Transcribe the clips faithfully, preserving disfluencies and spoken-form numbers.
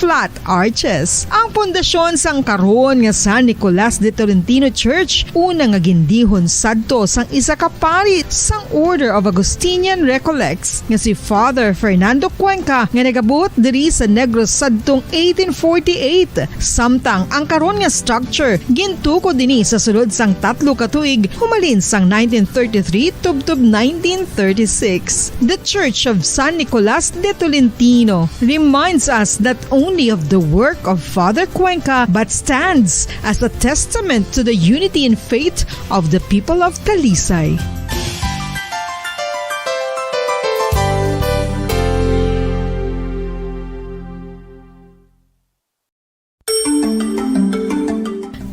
flat arches. Ang pundasyon sang karon nga San Nicolas de Tolentino Church, una nga gindihon sadto sang isa ka pari sang Order of Augustinian Recollects, nga si Father Fernando Cuenca, nga nagabot diri sa Negros sadtong eighteen forty-eight. Samtang ang karon nga structure gintukod ini sa sulod sang tatlo ka tuig, humalin sang nineteen thirty-three tubtob nineteen thirty-six. The Church of San Nicolas de Tolentino reminds us not only of the work of Father Cuenca, but stands as a testament to the unity in faith of the people of Talisay.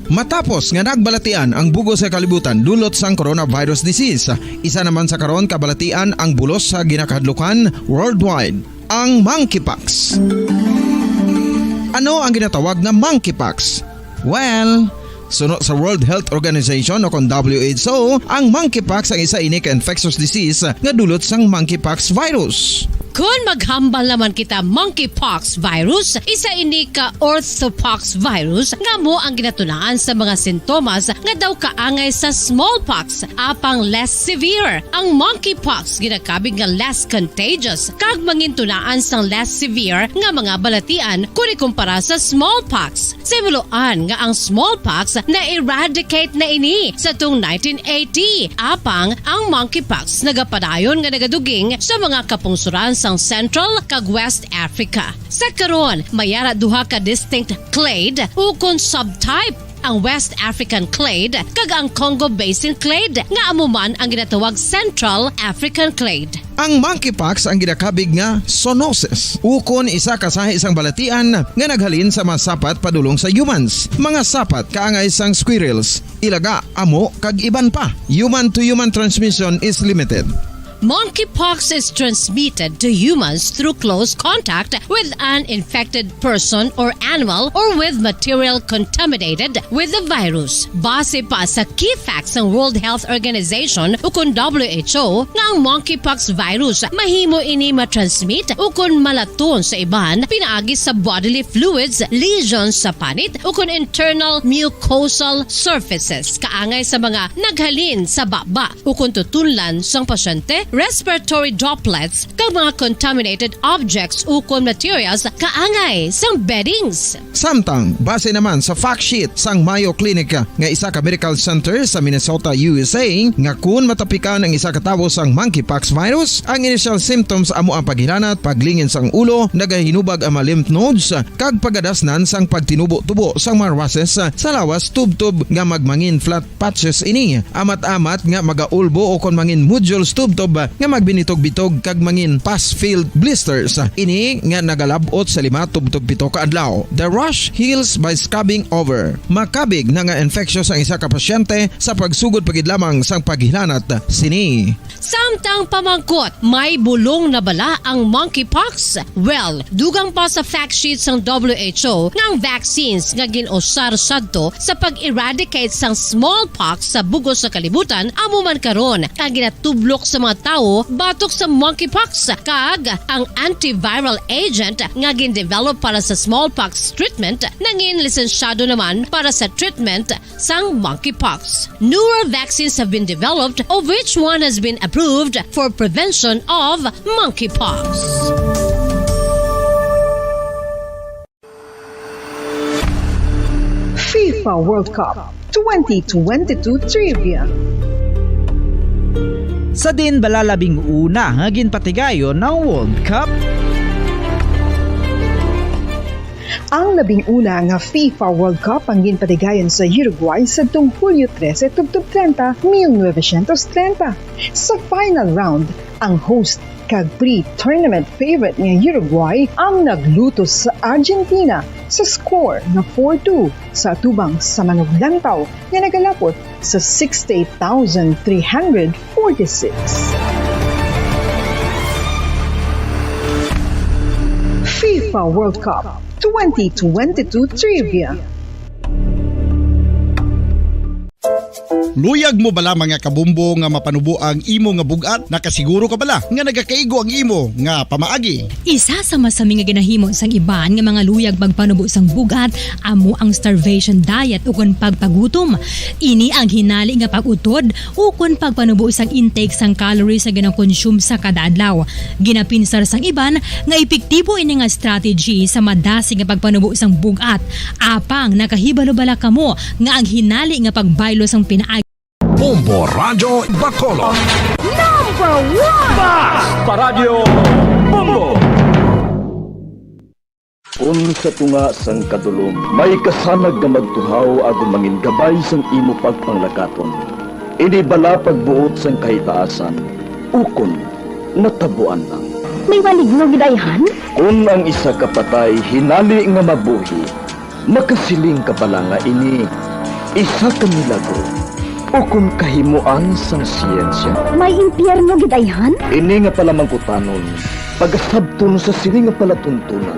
Matapos nga nagbalatian ang bug-os nga kalibutan dulot sang coronavirus disease, isa naman sa karon kabalatian ang bulos sa ginakahadlukan worldwide, ang monkeypox. Ano ang ginatawag nga monkeypox? Well, suno sa World Health Organization o kon W H O, ang monkeypox ang isa ini ka infectious disease nga dulot sang monkeypox virus. Kon maghambal naman kita, monkeypox virus, isa ini ka orthopox virus nga amo ang ginatunaan sa mga sintomas nga daw kaangay sa smallpox, apang less severe. Ang monkeypox ginakabig nga less contagious kag mangintunaan sang less severe nga mga balatian kon ikumpara sa smallpox. Sa himuloan nga ang smallpox na-eradicate na ini sa tung nineteen eighty, apang ang monkeypox nagapadayon nga nagaduging sa mga kapungsoran sang Central kag West Africa. Sa karon, may ara duha ka distinct clade ukon subtype, ang West African clade kag ang Congo Basin clade, nga amo man ang ginatawag Central African clade. Ang monkeypox ang ginakabig nga zoonosis, ukon isa ka sahi sang balatian nga naghalin sa mga sapat padulong sa humans, mga sapat kaangay sang squirrels, ilaga, amo, kag iban pa. Human to human transmission is limited. Monkeypox is transmitted to humans through close contact with an infected person or animal or with material contaminated with the virus. Base pa sa key facts sang World Health Organization ukon W H O, nga ang monkeypox virus mahimo ini matransmit ukon malaton sa iban pinaagi sa bodily fluids, lesions sa panit, ukon internal mucosal surfaces, kaangay sa mga naghalin sa baba ukon tutunlan sang pasyente, respiratory droplets, kag mga contaminated objects ukon materials kaangay sang beddings. Samtang, base naman sa fact sheet sang Mayo Clinic nga isa ka medical center sa Minnesota, U S A, nga kun matapikan ang isa ka tawo sang monkeypox virus, ang initial symptoms amo ang paghilanat, paglingin sang ulo, nagahinubag ang mga lymph nodes, kag pagadasnan sang pagtinubo-tubo sang mga rushes sa lawas tubtob nga magmangin flat patches ini, amat-amat nga magaulbo ukon mangin nodules tubtob nga magbinitog-bitog kag mangin pus-filled blisters. Ini nga nagalab-ot sa lima tubtob pito ka adlaw. The rash heals by scabbing over. Makabig na nga infectious ang isa ka pasyente sa pagsugod pa gid lamang sang paghilanat sini. Samtang pamangkot, may bulong na bala ang monkeypox? Well, dugang pa sa fact sheet sang W H O nga ang vaccines nga gin-usar sadto sa pag-eradicate sang smallpox sa bug-os nga kalibutan amo man karon ang ginatublok sa mga tawo batok sa monkeypox, kag ang antiviral agent nga gin-develop para sa smallpox treatment nangin lisensyado naman para sa treatment sang monkeypox. Newer vaccines have been developed, of which one has been approved for prevention of monkeypox. FIFA World Cup twenty twenty-two Trivia. Sa din bala labing una nga ginpatigayon ang World Cup? Ang labing una nga FIFA World Cup ang ginpatigayon sa Uruguay sadtong Hulyo trese tubtob treinta, mil novecientos treinta. Sa final round, ang host kag pre-tournament favorite nga Uruguay ang naglutos sa Argentina sa score nga four two sa atubang sa manuglantaw nga nagalapot sa sixty-eight thousand three hundred forty-six. FIFA World Cup twenty twenty-two Trivia. Luyag mo bala, mga kabombo, nga mapanubo ang imo nga bug-at? Nakasiguro ka bala nga nagakaigo ang imo nga pamaagi? Isa sa masami nga ginahimo sang iban nga mga luyag pagpanubo sang bug-at amo ang starvation diet ukon pagpagutom. Ini ang hinali nga pag-utod ukon pagpanubo sang intake sang calories nga ginakonsume sa kada adlaw. Ginapinsar sang iban nga epektibo ini nga strategy sa madasig nga pagpanubo sang bug-at. Apang nakahibalo bala kamo nga ang hinali nga pagbaylo sang pinaagi Bombo Radyo Bacolod. Number one! Bas Paradyo Bombo! Kon sa tunga sang kadulom may kasanag nga magtuhaw agod mangin gabay sang imo pagpanglakaton, ini bala pagbuot sang kahitaasan, ukon natabuan lang? May maligno gid, ayhan? Kon ang isa ka patay hinali nga mabuhi, makasiling ka bala nga ini isa ka milagro ukon kahimoan sang siyensya? May impyerno gid, ayhan? Ini nga palamangkutanon pagasabton sa sini nga palatuntunan.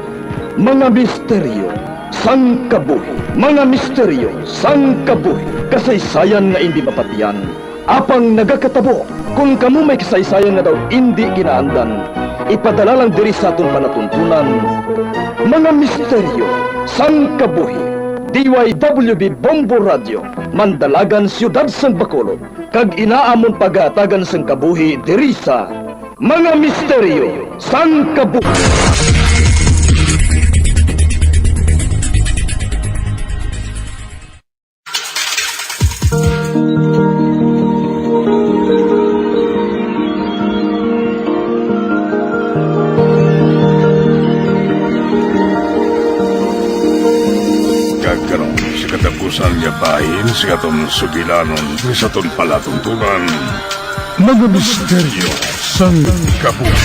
Mga misteryo sang kabuhi. Mga misteryo sang kabuhi. Kasaysayan nga indi mapatian, apang nagakatabo. Kon kamo may kasaysayan nga daw indi ginaandan, ipadala lang diri sa aton palatuntunan. Mga misteryo sang kabuhi. D Y W B Bombo Radio, Mandalagan, Siyudad sang Bacolod, kag ina amon pagahatagan sang kabuhi diri sa Mga Misteryo sang Kabuhi. Kag karon, sa katapusan nga bahin sa aton sugilanon, sa aton palatuntunan, Mga Misteryo sang Kabuhi.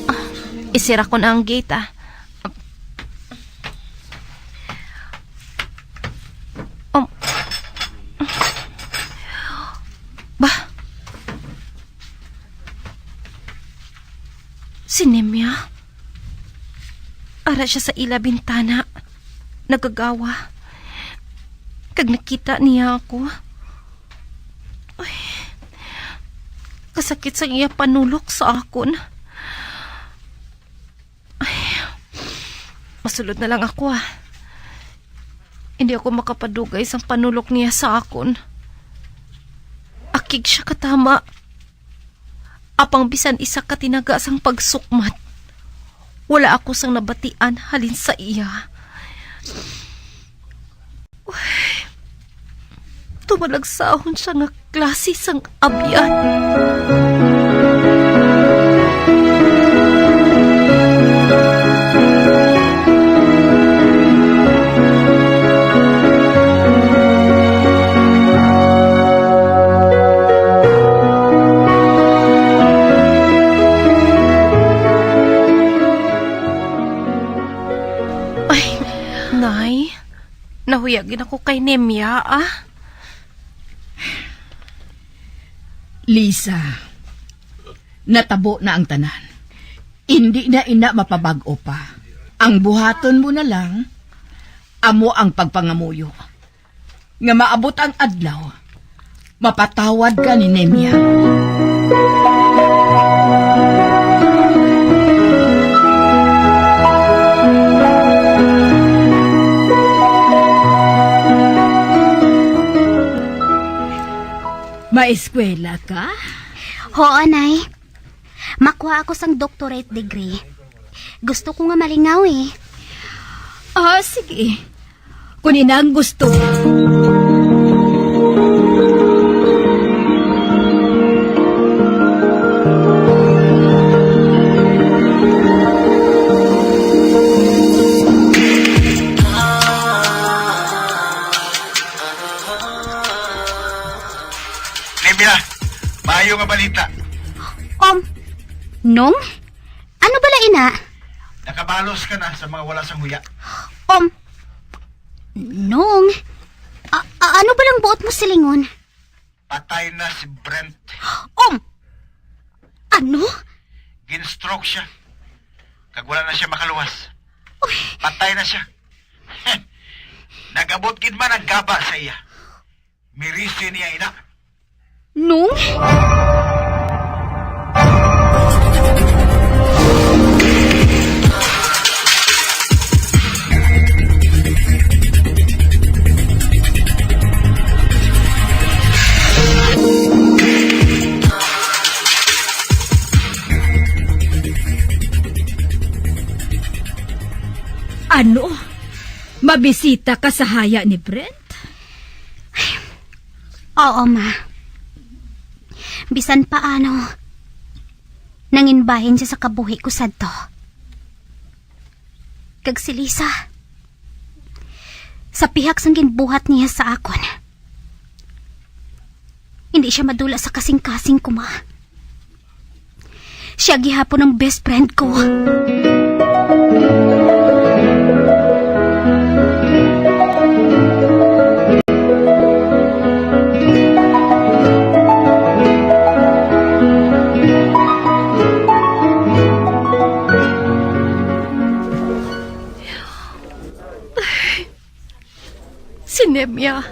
Ah, isira ko na ang gate, ah. Um, ba? Si Nemia? Ara siya sa ila bintana, nagagawa. Kag nakita niya ako. Ay, kasakit sang iya panulok sa akon. Ay, masulod na lang ako, ah. Hindi ako makapadugay sang panulok niya sa akon. Akig siya katama. Apang bisan isa ka tinaga sang pagsukmat, wala ako sang nabatian halin sa iya. Uy, tumalagsahon siya nga klase sang abyan. Ay, Nay, nahuya gid ako kay Nemia, ah. Lisa, natabo na ang tanan. Indi na ina mapabag-o pa. Ang buhaton mo na lang, amo ang pagpangamuyo nga maabot ang adlaw, mapatawad ka ni Nemia. Maeskwela ka? Oo, Nay. Makuha ako sang doctorate degree. Gusto ko nga malingaw, eh. Ah, sige. Kung ina ang gusto. Libya, maayo nga balita. Um, Nong? Ano bala ina? Nakabalos ka na sa mga wala sang huya. Um, Nong, a- a- ano balang buot mo silingon? Patay na si Brent. Um, Ano? Gin-stroke siya. Kag wala na siya makaluwas. Uy. Patay na siya. Nag-abot gid man ang gaba sa iya. Mirisi niya ina. Nung? Ano? Mabisita ka sa haya ni Brent? Oo, ma. Bisan paano, nanginbahin siya sa kabuhi ko sadto. Kag si Lisa, sa pihak sang ginbuhat niya sa akon, hindi siya madula sa kasing-kasing ko, ma. Siya gihapon ang best friend ko. Si Nemia.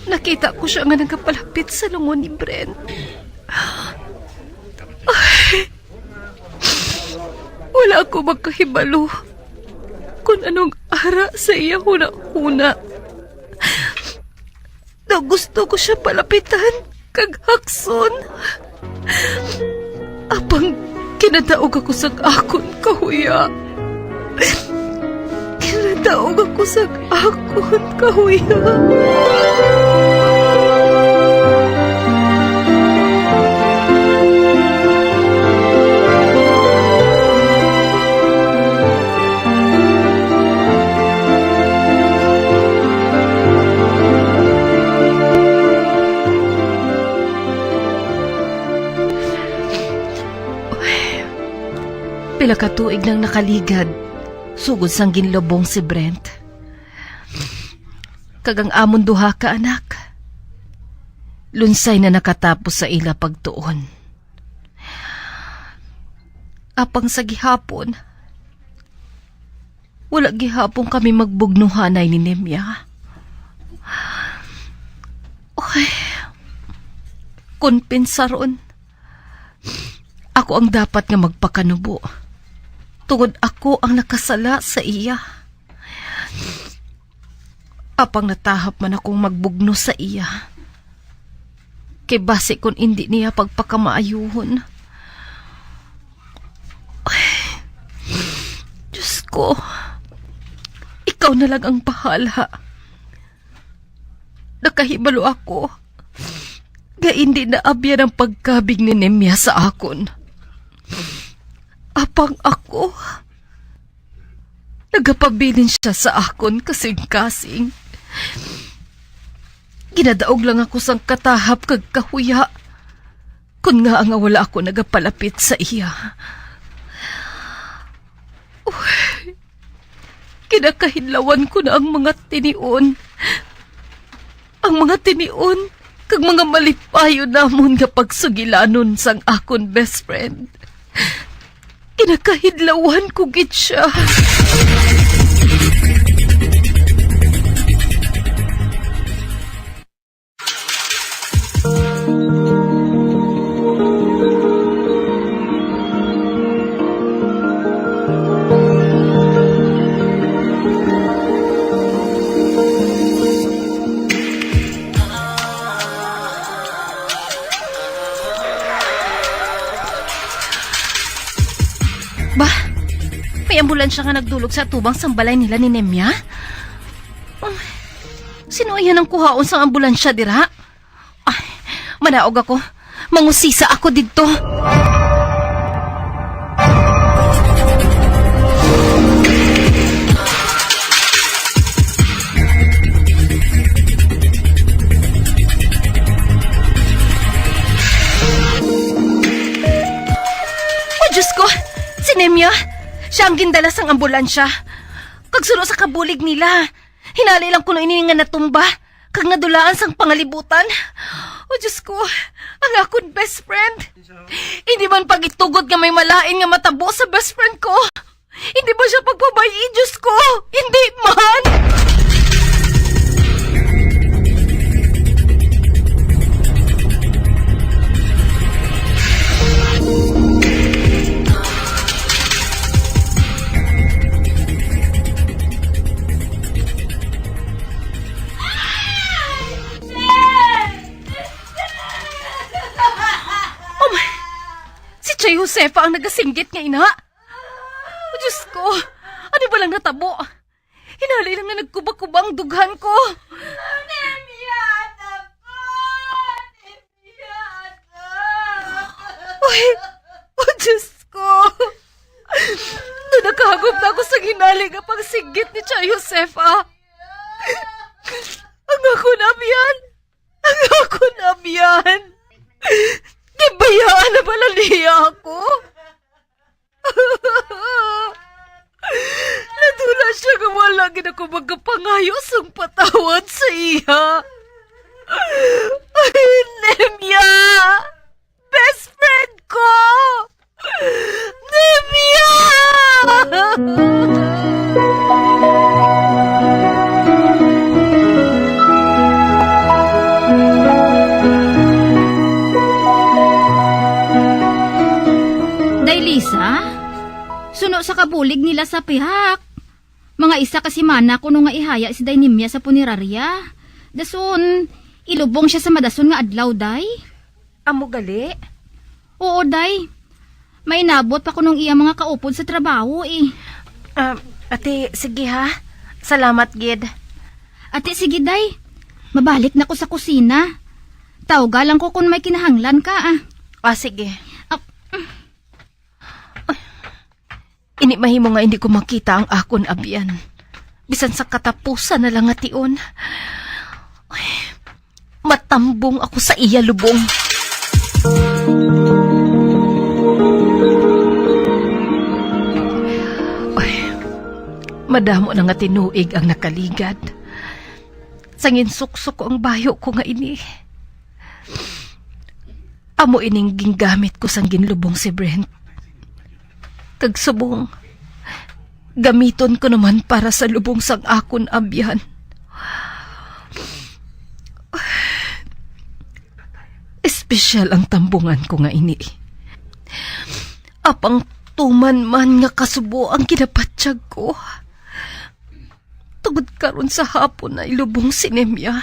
Nakita ko siya nga nagapalapit sa lungon ni Brent. Ay, wala ako makahibalo kung anong ara sa iya hunahuna. Daw gusto ko siya palapitan kag hakson. Apang kinadaog ako sa akon kahuya. Kinadaog ako sa akon kahuya. Pila ka tuig nang nakaligad sugod sang ginlubong si Brent. Kag ang amon duha ka anak, lunsay na nakatapos sa ila pagtuon. Apang sa gihapon, wala gihapon kami magbugnohanay ni Nemia. Oy, kon pinsaron, ako ang dapat nga magpakanubo, tungod ako ang nakasala sa iya. Apang natahap man akong magbugno sa iya, kay basi kon indi niya pagpakamaayuhon. Ay, Diyos ko, ikaw na lang ang bahala. Nakahibalo ako nga indi naabyan ang pagkabig ni Nemia sa akon. Apang ako, nagapabilin siya sa akon kasing-kasing. Ginadaog lang ako sang katahap kag kahuya, kon ngaa nga wala ako nagapalapit sa iya. Uy, kinakahidlawan ko na ang mga tinion. Ang mga tinion kag mga malipayon namon nga pagsugilanon sang akon best friend. Kinakahidlawan ko gid sia. Ba, may ambulansya nga nagdulog sa atubang sang balay nila ni Nemia. Um, sino iya nang kuhaon sang ambulansya dira? Ay, manaog ako. Mangusisa ako didto. Oh, Diyos ko! Si Nemia! Siya ang gindala sang ambulansya. Kag suno sa kabulig nila. Hinali lang kuno ini nga natumba, kag nadulaan sang pangalibutan. O Diyos ko, ang akon best friend. Hindi man pagitugot nga may malain nga matabo sa best friend ko. Hindi ba siya pagpabay-i, Diyos ko? Hindi man! Oh my! Si Chay Josefa ang nagasinggit nga ina. Oh, Diyos ko! Ano ba lang natabo? Hinali lang nga nagkuba-kuba ang dughan ko. Nemia, anak ko! Nemia, anak! Uy! Oh, Diyos ko! Nagkahagop na ako sa hinali nga pagsinggit ni Chay Josefa. Ang akon abyan! Ang akon abyan! Gibayaan na pala niya ako! Nadula siya nga wala gid ako magapangayo sang patawad sa iya. Ay, Nemia! Best friend ko! Nemia! Day Lisa, suno sa kabulig nila sa pihak. Mga isa ka semana kuno nga ihaya si Day Nemia sa punerarya. Dason, ilubong siya sa madason nga adlaw, day. Amo gali? Oo, day. May inabot pa kunong iya mga kaupod sa trabaho, eh. Ah, ate, sige ha. Salamat gid. Ate, sige, day. Mabalik na ko sa kusina. Tawga lang ko kung may kinahanglan ka, ah. Ah, sige. Ah, Ini mahimo nga hindi ko makita ang akon abyan. Bisan sa katapusan na lang nga tion. Ay, matambong ako sa iya lubong. Ay, madamo na nga tinuig ang nakaligad. Sang ginsuksok ko ang bayo ko nga ini. Amo ining gingamit ko sang ginlubong si Brent. Kag subong, gamiton ko naman para sa lubong sang akon abyan. Espesyal ang tambungan ko nga ini. Apang tuman man nga kasubo ang ginabatyag ko. Tungod karon sa hapon na ilubong si Nemia.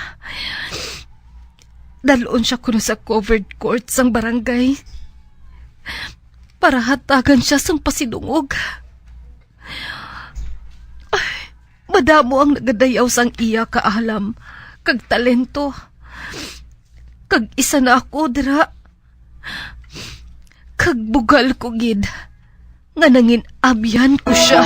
Dalon siya kuno sa covered court sang barangay para hatagan siya sang pasidungog. Ay, madamo ang nagadayaw sang iya kaalam kag talento. Kag isa na ako dira. Kag bugal ko gid nga nangin-abyan ko sia.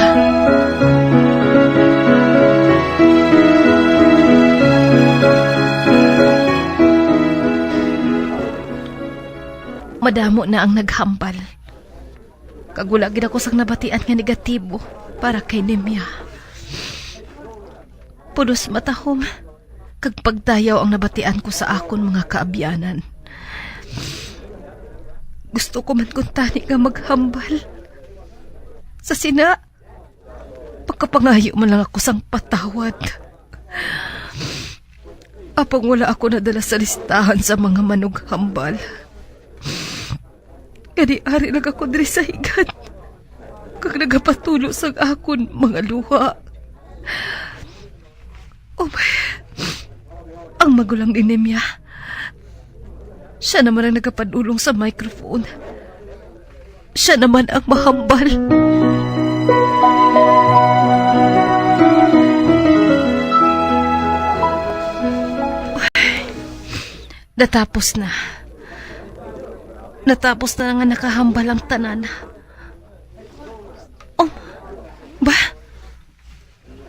Madamo na ang naghambal, kag wala gid ako sang nabatian nga negatibo para kay Nemia. Pulos matahom kag pagdayaw ang nabatian ko sa akon mga kaabyanan. Gusto ko man kuntani nga maghambal. Sa sina, makapangayo man lang ako sang patawad. Apang wala ako nadala sa listahan sa mga manughambal. Gani ari lang ako diri sa higad, kag nagapatulo sang akon mga luha. Oh my, ang magulang ni Nemia. Siya naman ang nagapadulong sa microphone. Siya naman ang mahambal. Natapos na. Natapos na nga nakahambal ang tanan. Oh, ba?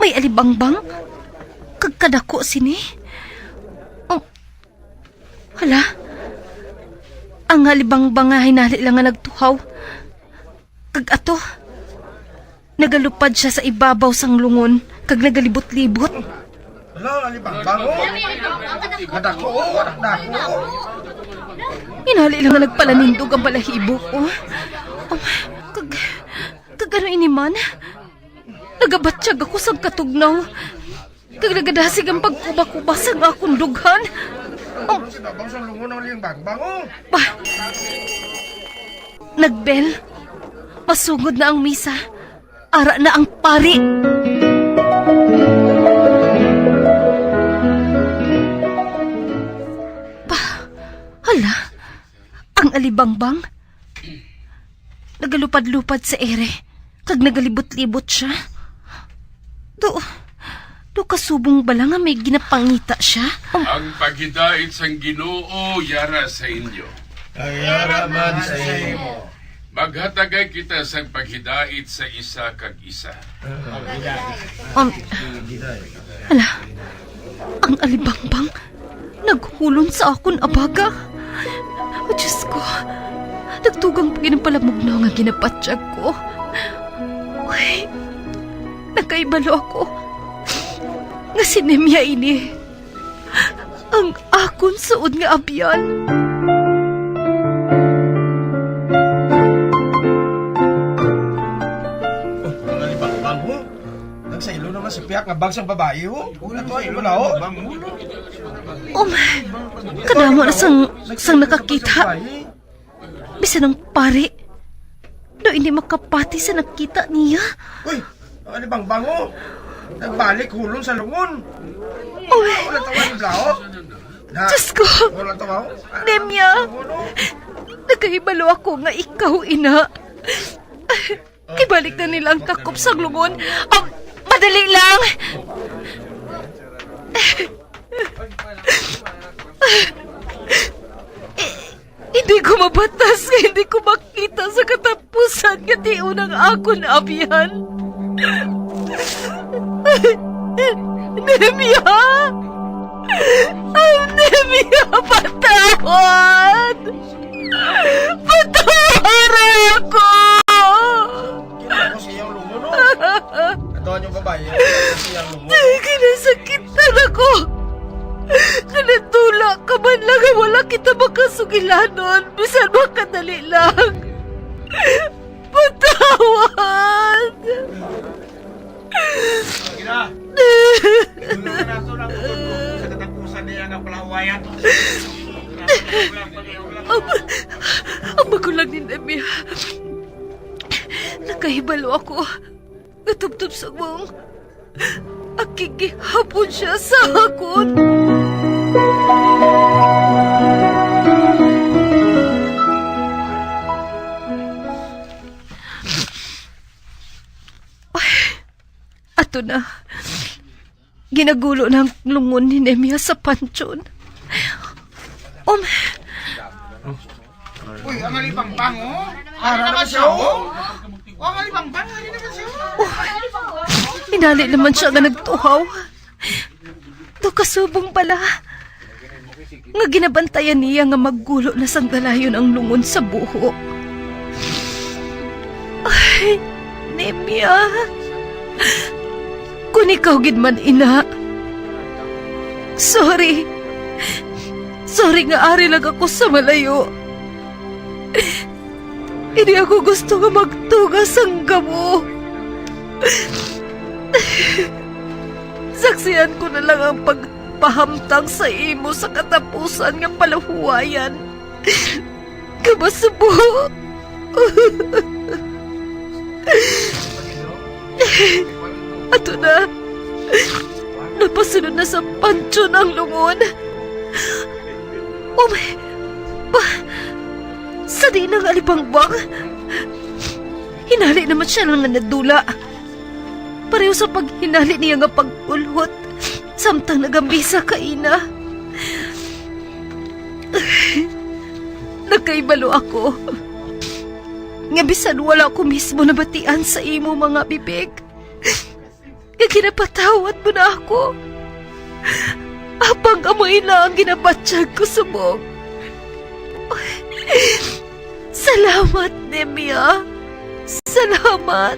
May alibangbang? Kag kadako sini? Oh, hala. Ang alibangbang nga hinali lang nga nagtuhaw. Kag ato, nagalupad siya sa ibabaw sang lungon, kag nagalibot-libot. Hala, alibangbang, oh. Kadako, kadako. Inali lang nga nagpalanindog ang balahibo ko. Um, kag, kag ano ini man? Nagabatyag ako sang katugnaw. Kag nagadasig ang pagkuba-kuba sang akon dughan. Um, Ano si Babang sa lungon ang liyang bangbang, oh? Bah, nagbel. Masugod na ang misa. Ara na ang pari. Pa, hala, ang alibangbang. Nagalupad-lupad sa ere, kag nagalibot-libot siya. Do, do kasubong bala nga may ginapangita siya? Um, Ang paghidait sang Ginoo yara sa inyo. Ay, ara man sa imo. Maghatagay kita sang paghidait sa isa kag isa. Um, ala, ang alibangbang naghulon sa akon abaga. O Diyos ko, nagtugang pa gid ang palamugnaw nga ginabatyag ko. Uy, nakahibalo ako nga si Nemia ini. Ang akon suod nga abyan. Oh, ang alibangbang, ho. Nagsaylo naman si Piak nga bag sang babayi, ho. Ato ay wala, ho. Um, kadamo na sang, sang nakakita. Bisan ang pari, daw hindi makapati sa nakita niya. Uy, ang alibangbang, oh. Nagbalik hulon sa lungon. Uy. Wala tawa ni Blaho. Na, Diyos ko! Wala tawa, oh. Nemya! Ano? Nakahibalo ako nga ikaw ina. Ibalik na nila ang takop sang lungon. Ah, madali lang! Hindi ko mabatas nga hindi ko makita sa katapusan nga tion ang akon abyan. Nemia! Ang Nemia, patawad! Patawad ako! Kita ko sa iyang lungo, no? Ato ang babae, sa iyang lungo. Kinasakitan ako. Kanatula ka man lang nga wala kita makasugilanon, bisan makadali lang. Patawad! Ina, idulo na nato ang mundo sa katapusan niya nga palawayan. Ang, ang magulang ni Nemia. Nakahibalo ako nga tubtob subong, akig gihapon siya sa akon. Ay, ato na. Ginagulo na ang lungon ni Nemia sa pantion. Um, Uy, ang alibangbang, oh. Ara naman siya, oh. Oh, ang alibangbang, ari naman siya, oh. Oh, inali naman siya nga nagtuhaw. Daw kasubong bala nga ginabantayan niya nga maggulo na sang dalayon ang lungon sa buho. Ay, Nemia. Kon ikaw gid man, ina. Sorry. Sorry nga ari lang ako sa malayo. Hindi ako gusto nga magtuga sang gamo. Saksian ko na lang ang pagpahamtang sa imo sa katapusan nga palahuwayan. Kabasubo! Ato na. Napasunod na sa pantion ang lungon. Oh my... Pa... Sa di nang alibangbang. Hinali naman siya lang nga nadula. Pareho sa paghinali niya nga pag-ulhot samtang nagamisa kaina. Nagkaibalo ako nga bisan wala ko mismo nabatian sa imo mga bibig, nga ginapatawad mo na ako. Apang amo ina ang ginabatyag ko subong. Salamat, Nemia. Salamat.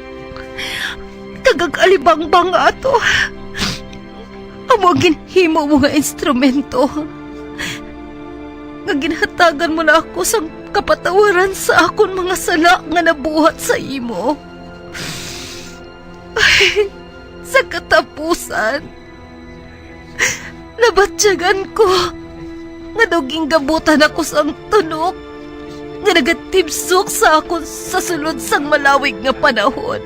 Kag ang alibangbang nga ato. Amo ang ginhimo mo nga instrumento, nga ginhatagan mo na ako sang kapatawaran sa akon mga sala nga nabuhat sa imo. Ay, sa katapusan, nabatyagan ko nga daw ginggabutan ako sang tunok nga nagatibsok sa akon sa sulod sang malawig nga panahon.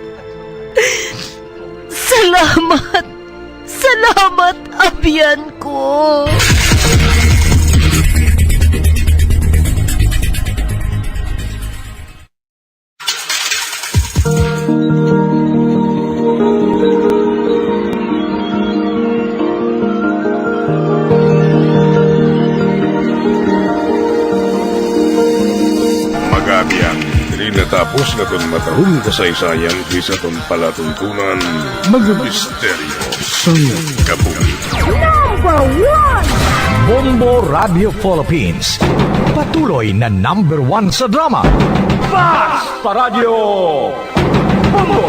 Salamat! Salamat, abyan ko! Mga abyan, diri natapos nga aton matahong kasaysayan sa aton palatuntunan, Mga Misteryo sang Kabuhi. Number one! Bombo Radio Philippines, patuloy na number one sa drama. Basta Radyo Bombo!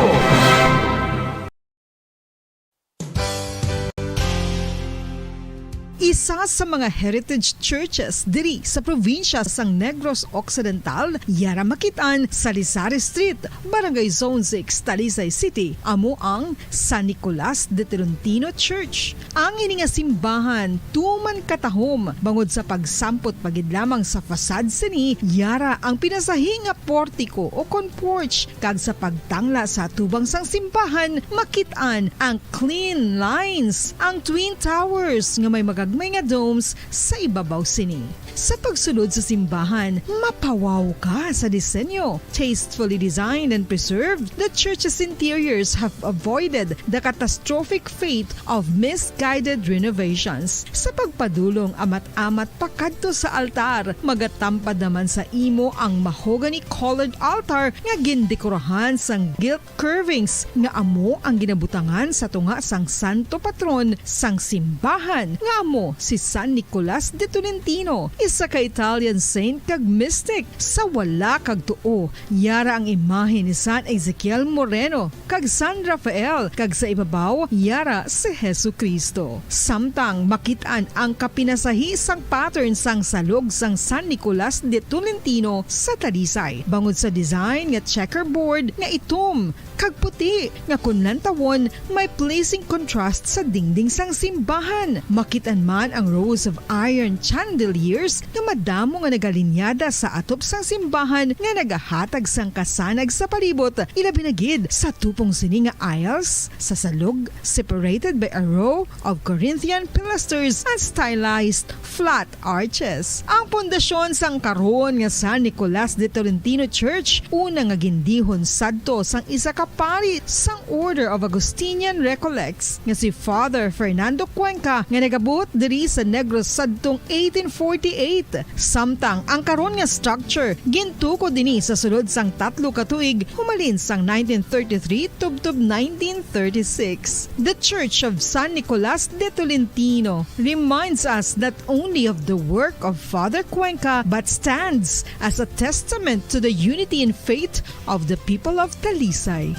Isa sa mga heritage churches diri sa probinsya sang Negros Occidental, yara makit-an sa Lisari Street, Barangay Zone six, Talisay City, amo ang San Nicolas de Tolentino Church. Ang ini nga simbahan tuman katahom bangod sa pagsampot pa gid lamang sa facade sini, yara ang pinasahi nga portiko o kon porch, kag sa pagtangla sa atubang sang simbahan, makit-an ang clean lines, ang twin towers nga may magagmay nga domes sa ibabaw sini. Sa pagsulod sa simbahan, mapawaw ka sa disenyo. Tastefully designed and preserved, the church's interiors have avoided the catastrophic fate of misguided renovations. Sa pagpadulong amat-amat pakadto sa altar, magatampad naman sa imo ang mahogany-colored altar nga gindekorahan sang gilt curvings nga amo ang ginabutangan sa tunga sang santo patron sang simbahan, nga amo si San Nicolas de Tolentino, isa ka Italian saint kag mystic. Sa wala kag tuo, yara ang imahe ni San Ezekiel Moreno kag San Rafael, kag sa ibabaw, yara si Jesu-Cristo. Samtang makit-an ang kapinasahi sang pattern sang salog sang San Nicolas de Tolentino sa Talisay, bangod sa design nga checkerboard nga itom kag puti, nga kon lantawon, may pleasing contrast sa dingding sang simbahan. Makit-an man ang rows of iron chandeliers nga madamo nga nagalinyada sa atop sang simbahan nga nagahatag sang kasanag sa palibot, ilabi na gid sa tupong sini nga aisles sa salog, separated by a row of Corinthian pilasters and stylized flat arches. Ang pundasyon sang karon nga San Nicolas de Tolentino Church, una nga gindihon sadto sang isa ka pari sang Order of Augustinian Recollects nga si Father Fernando Cuenca, nga nagabuot diri sa Negros sadtong eighteen forty-eight. Samtang ang karon nga structure gintukod ini sa sulod sang tatlo ka tuig, humalin sang nineteen thirty-three tubtob nineteen thirty-six. The Church of San Nicolas de Tolentino reminds us not only of the work of Father Cuenca, but stands as a testament to the unity in faith of the people of Talisay.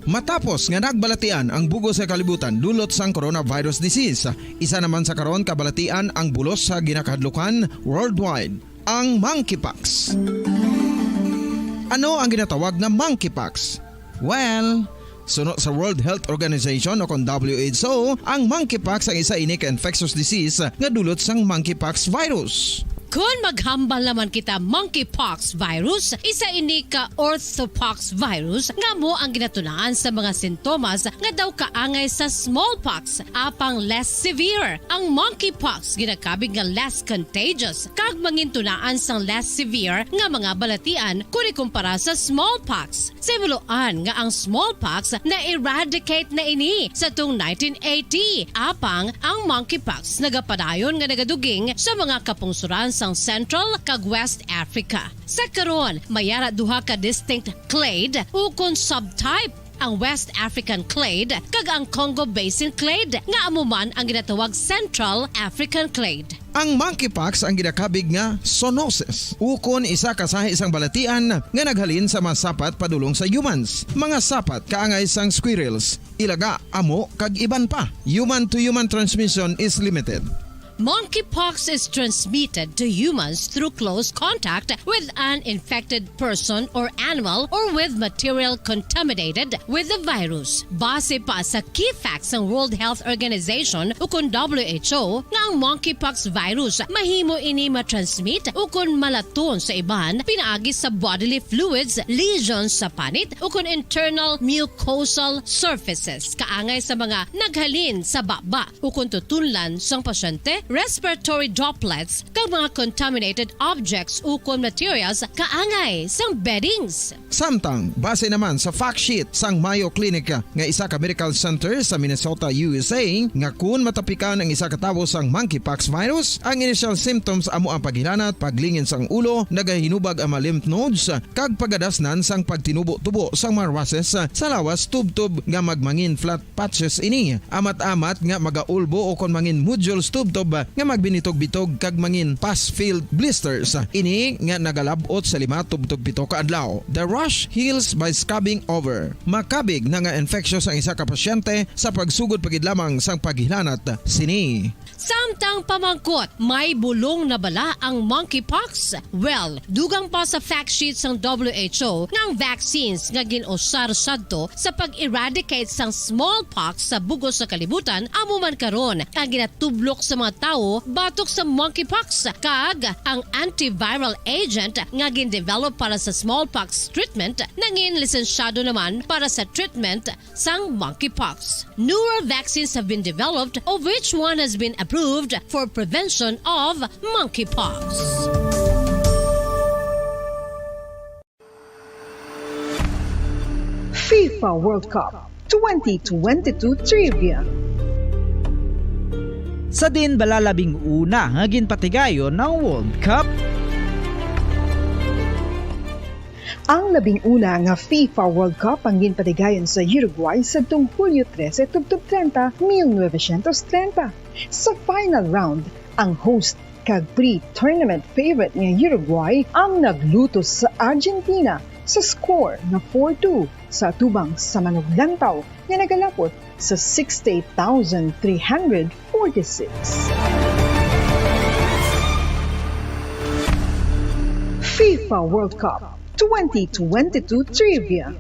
Matapos nga nagbalatian ang bug-os nga kalibutan dulot sang coronavirus disease, isa naman sa karon kabalatian ang bulos sa ginakahadlukan worldwide, ang monkeypox. Ano ang ginatawag na monkeypox? Well, suno sa World Health Organization o kon W H O, ang monkeypox ang isa ini ka infectious disease nga dulot sang monkeypox virus. Kon maghambal naman kita monkeypox virus, isa ini ka orthopox virus nga amo ang ginatunaan sa mga sintomas nga daw kaangay sa smallpox, apang less severe. Ang monkeypox ginakabig nga less contagious kag mangintunaan sang less severe nga mga balatian kon ikumpara sa smallpox. Sa ibuloan nga ang smallpox na-eradicate na ini sa tung nineteen eighty, apang ang monkeypox nagapadayon nga nagaduging sa mga kapungsoran sang Central kag West Africa. Sa karon, may ara duha ka distinct clade ukon subtype ang West African clade, kag ang Congo Basin clade, nga amo man ang ginatawag Central African clade. Ang monkeypox ang ginakabig nga zoonosis, ukon isa ka sahi sang balatian nga naghalin sa mga sapat padulong sa humans, mga sapat kaangay sang squirrels, ilaga, amo, kag iban pa. Human to human transmission is limited. Monkeypox is transmitted to humans through close contact with an infected person or animal or with material contaminated with the virus. Base pa sa key facts sang World Health Organization ukon W H O nga ang monkeypox virus mahimo ini matransmit ukon malaton sa iban pinaagi sa bodily fluids, lesions sa panit ukon internal mucosal surfaces kaangay sa mga naghalin sa baba ukon tutunlan sang pasyente, respiratory droplets, kag mga contaminated objects ukon materials kaangay sang beddings. Samtang, base naman sa fact sheet sang Mayo Clinic nga isa ka medical center sa Minnesota, U S A, nga kun matapikan ang isa ka tawo sang monkeypox virus, ang initial symptoms amo ang paghilanat, paglingin sang ulo, nagahinubag ang mga lymph nodes, kag pagadasnan sang pagtinubo-tubo sang mga rushes sa lawas tubtob nga magmangin flat patches ini, amat-amat nga magaulbo ukon mangin nodules tubtob nga magbinitog-bitog kag mangin pus-filled blisters. Ini nga nagalab-ot sa lima tubtob pito ka adlaw. The rash heals by scabbing over. Makabig na nga infectious ang isa ka pasyente sa pagsugod pa gid lamang sang paghilanat sini. Samtang pamangkot, may bulong na bala ang monkeypox? Well, dugang pa sa fact sheet sang W H O nga ang vaccines nga gin-usar sadto sa pag-eradicate sang smallpox sa bug-os nga kalibutan amo man karon ang ginatublok sa mga tawo batok sa monkeypox, kag ang antiviral agent nga gin-develop para sa smallpox treatment nangin lisensyado naman para sa treatment sang monkeypox. Newer vaccines have been developed, of which one has been approved for prevention of monkeypox. FIFA World Cup twenty twenty-two Trivia. Sa diin bala labing una nga ginpatigayon ang World Cup? Ang labing una nga FIFA World Cup ang ginpatigayon sa Uruguay sadtong Hulyo trese tubtob treinta, mil novecientos treinta. Sa final round, ang host kag pre-tournament favorite nga Uruguay ang naglutos sa Argentina sa score nga four two sa atubang sa manuglantaw nga nagalapot sa sixty-eight thousand three hundred forty-six. FIFA World Cup twenty twenty-two Trivia.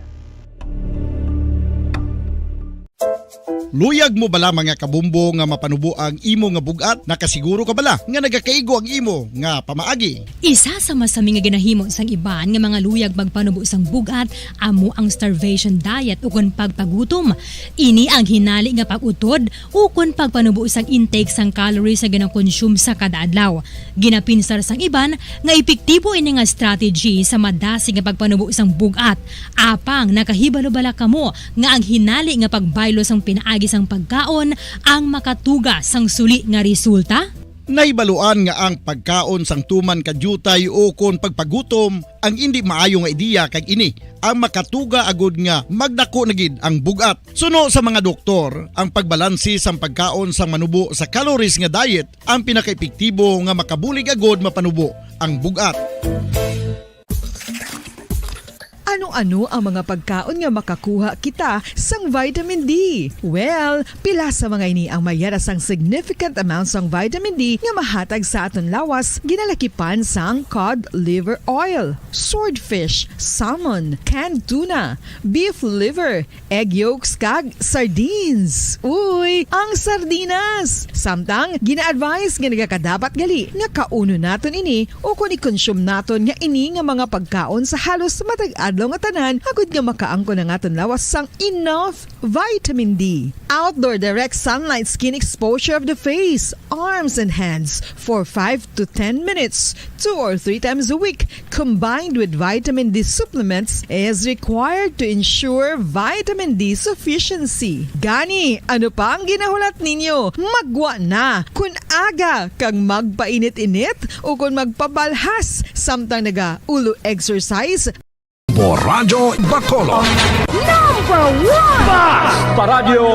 Luyag mo bala, mga kabumbo, nga mapanubo ang imo nga bug-at? Nakasiguro ka bala nga nagakaigo ang imo nga pamaagi? Isa sa masami nga ginahimo sang iban nga mga luyag magpanubo sang bug-at amo ang starvation diet ukon pagpagutom. Ini ang hinali nga pag-utod ukon pagpanubo sang intake sang calories nga ginakonsume sa kada adlaw. Ginapinsar sang iban nga epektibo ini nga strategy sa madasig nga pagpanubo sang bug-at. Apang nakahibalo bala kamo nga ang hinali nga pagbaylo sang pinaagi sang pagkaon ang makatuga sang suli nga resulta? Nahibaluan nga ang pagkaon sang tuman ka diutay ukon pagpagutom ang indi maayo nga ideya, kag ini ang makatuga agud nga magdako na gid ang bug-at. Suno sa mga doktor, ang pagbalanse sang pagkaon sang manubo sa calories nga diet ang pinakaepektibo nga makabulig agud mapanubo ang bug-at. Ano-ano ang mga pagkaon nga makakuha kita sang vitamin D? Well, pila sa mga ini ang mayara sang significant amount sang vitamin D nga mahatag sa aton lawas, ginalakipan sang cod liver oil, swordfish, salmon, canned tuna, beef liver, egg yolks, kag sardines. Uy, ang sardinas! Samtang, gina-advise nga nagakadapat gali nga kaunon naton ini ukon i-consume naton nga ini nga mga pagkaon sa halos matag adlaw nga tanan, agud nga makaangkon ang aton lawas sang enough vitamin D. Outdoor direct sunlight skin exposure of the face, arms, and hands for five to ten minutes, two or three times a week, combined with vitamin D supplements, is required to ensure vitamin D sufficiency. Gani, ano pa ang ginahulat ninyo? Maggwa na! Kon aga kag magpainit-init ukon magpabalhas samtang naga-ulo exercise, Radyo Bacolod. Number one! Basta Radyo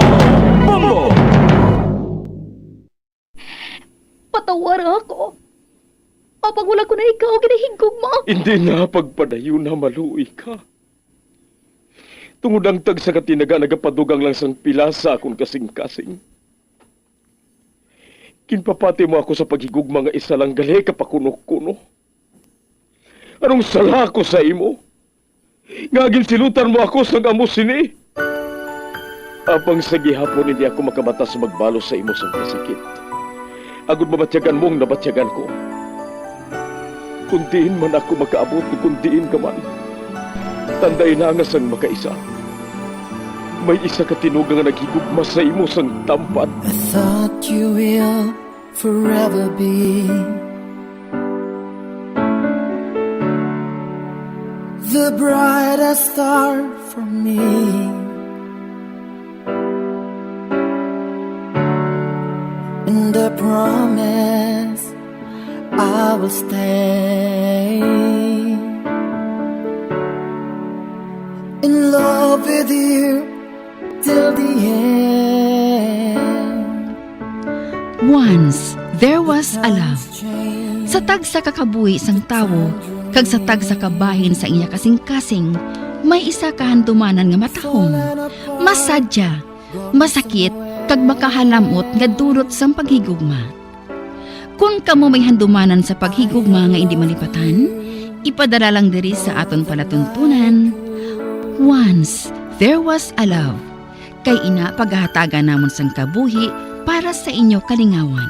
Bombo! Patawara ako. Apang wala ko na ikaw ginahigugma. Hindi na pagpadayon na maluoy ka. Tungod ang tagsa ka tinaga nagapadugang lang sang pila sa akon kasing-kasing. Ginpapati mo ako sa paghigugma nga isa lang gali ka pakuno-kuno. Anong sala ko sa imo? Nga ginsilutan mo ako sang amo sini? Apang sa gihapon hindi ako makabatas magbalos sa imo sang kasakit, agod mabatyagan mo ang nabatyagan ko. Kung diin man ako makaabot, kung diin ka man, tanday na nga sang makaisa, may isa ka tinuga nga naghigugma sa imo sang tampad. I thought you will forever be the brightest star for me. And I promise I will stay in love with you till the end. Once, there was a love. Sa tagsa ka kabuhi sang tawo, kag sa tagsa ka bahin sa iya kasing-kasing, may isa ka handumanan nga matahom, masadya, masakit, kag makahalamot nga dulot sang paghigugma. Kon kamo may handumanan sa paghigugma nga indi malipatan, ipadala lang diri sa aton palatuntunan, Once There Was a Love. Kay ina pagahatagan namon sang kabuhi para sa inyo kalingawan.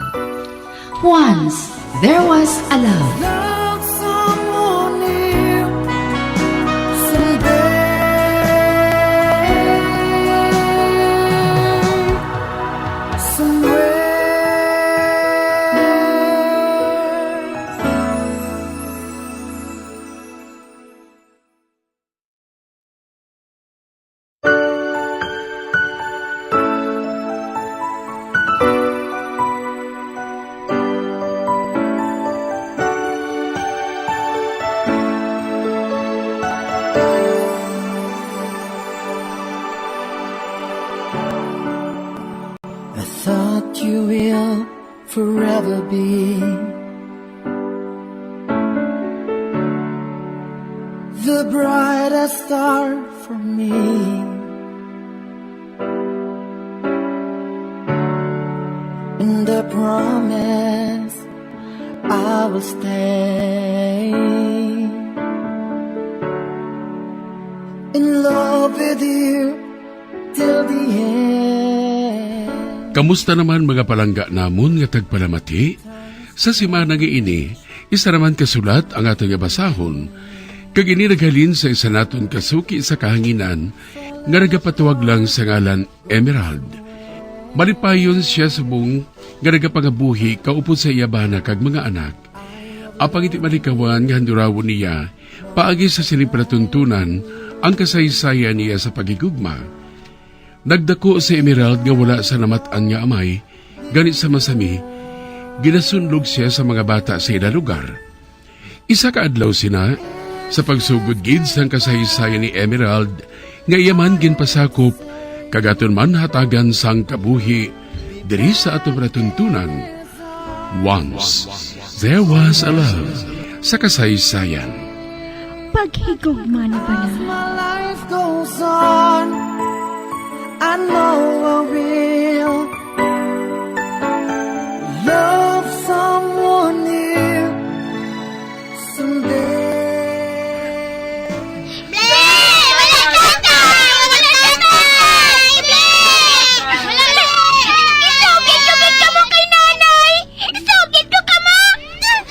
Once There Was a Love. Love someone new someday, somewhere. I thought you will forever be the brightest star for me. And I promise I will stay in love with you till the end. Kamusta naman, mga palangga namon nga tagpalamati? Sa semana nga ini, isa naman ka sulat ang aton nga basahon, kag ini naghalin sa isa naton ka suki sa kahanginan nga nagapatawag lang sa ngalan Emerald. Malipayon sia subong nga nagapangabuhi kaupod sa iya bana kag mga anak. Apang indi malikawan nga handurawon niya paagi sa sining palatuntunan ang kasaysayan niya sa paghigugma. Nagdako si Emerald nga wala sa namat-an nga amay, gani sa masami, ginasunlog sia sa mga bata sa ila lugar. Isa ka adlaw sina, sa pagsugod gid sang kasaysayan ni Emerald nga iya man ginpasakop, kag aton man hatagan sang kabuhi diri sa aton palatuntunan. Once There Was a Love sa kasaysayan. Paghigugma na bala? As my life goes on, I know I will love someone new someday. Ble! Wala tatay! Wala tatay! Ble! Wala tatay! Isugid ko gid kamo kay nanay! Isugid ko kamo! Nay!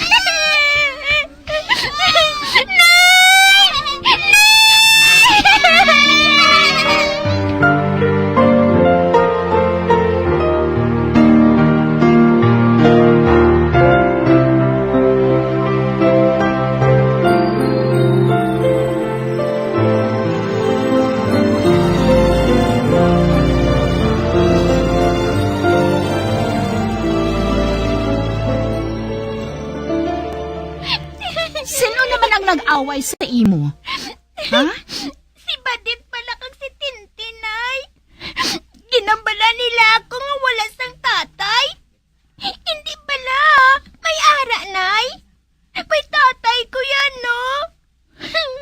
Nay! Sino naman ang nag-away sa imo? Ha? Si Badit pala kag si Tintin, Nay. Ginhambal nila ako nga wala sang tatay. Hindi bala. May ara, Nay. May tatay ko yan, no?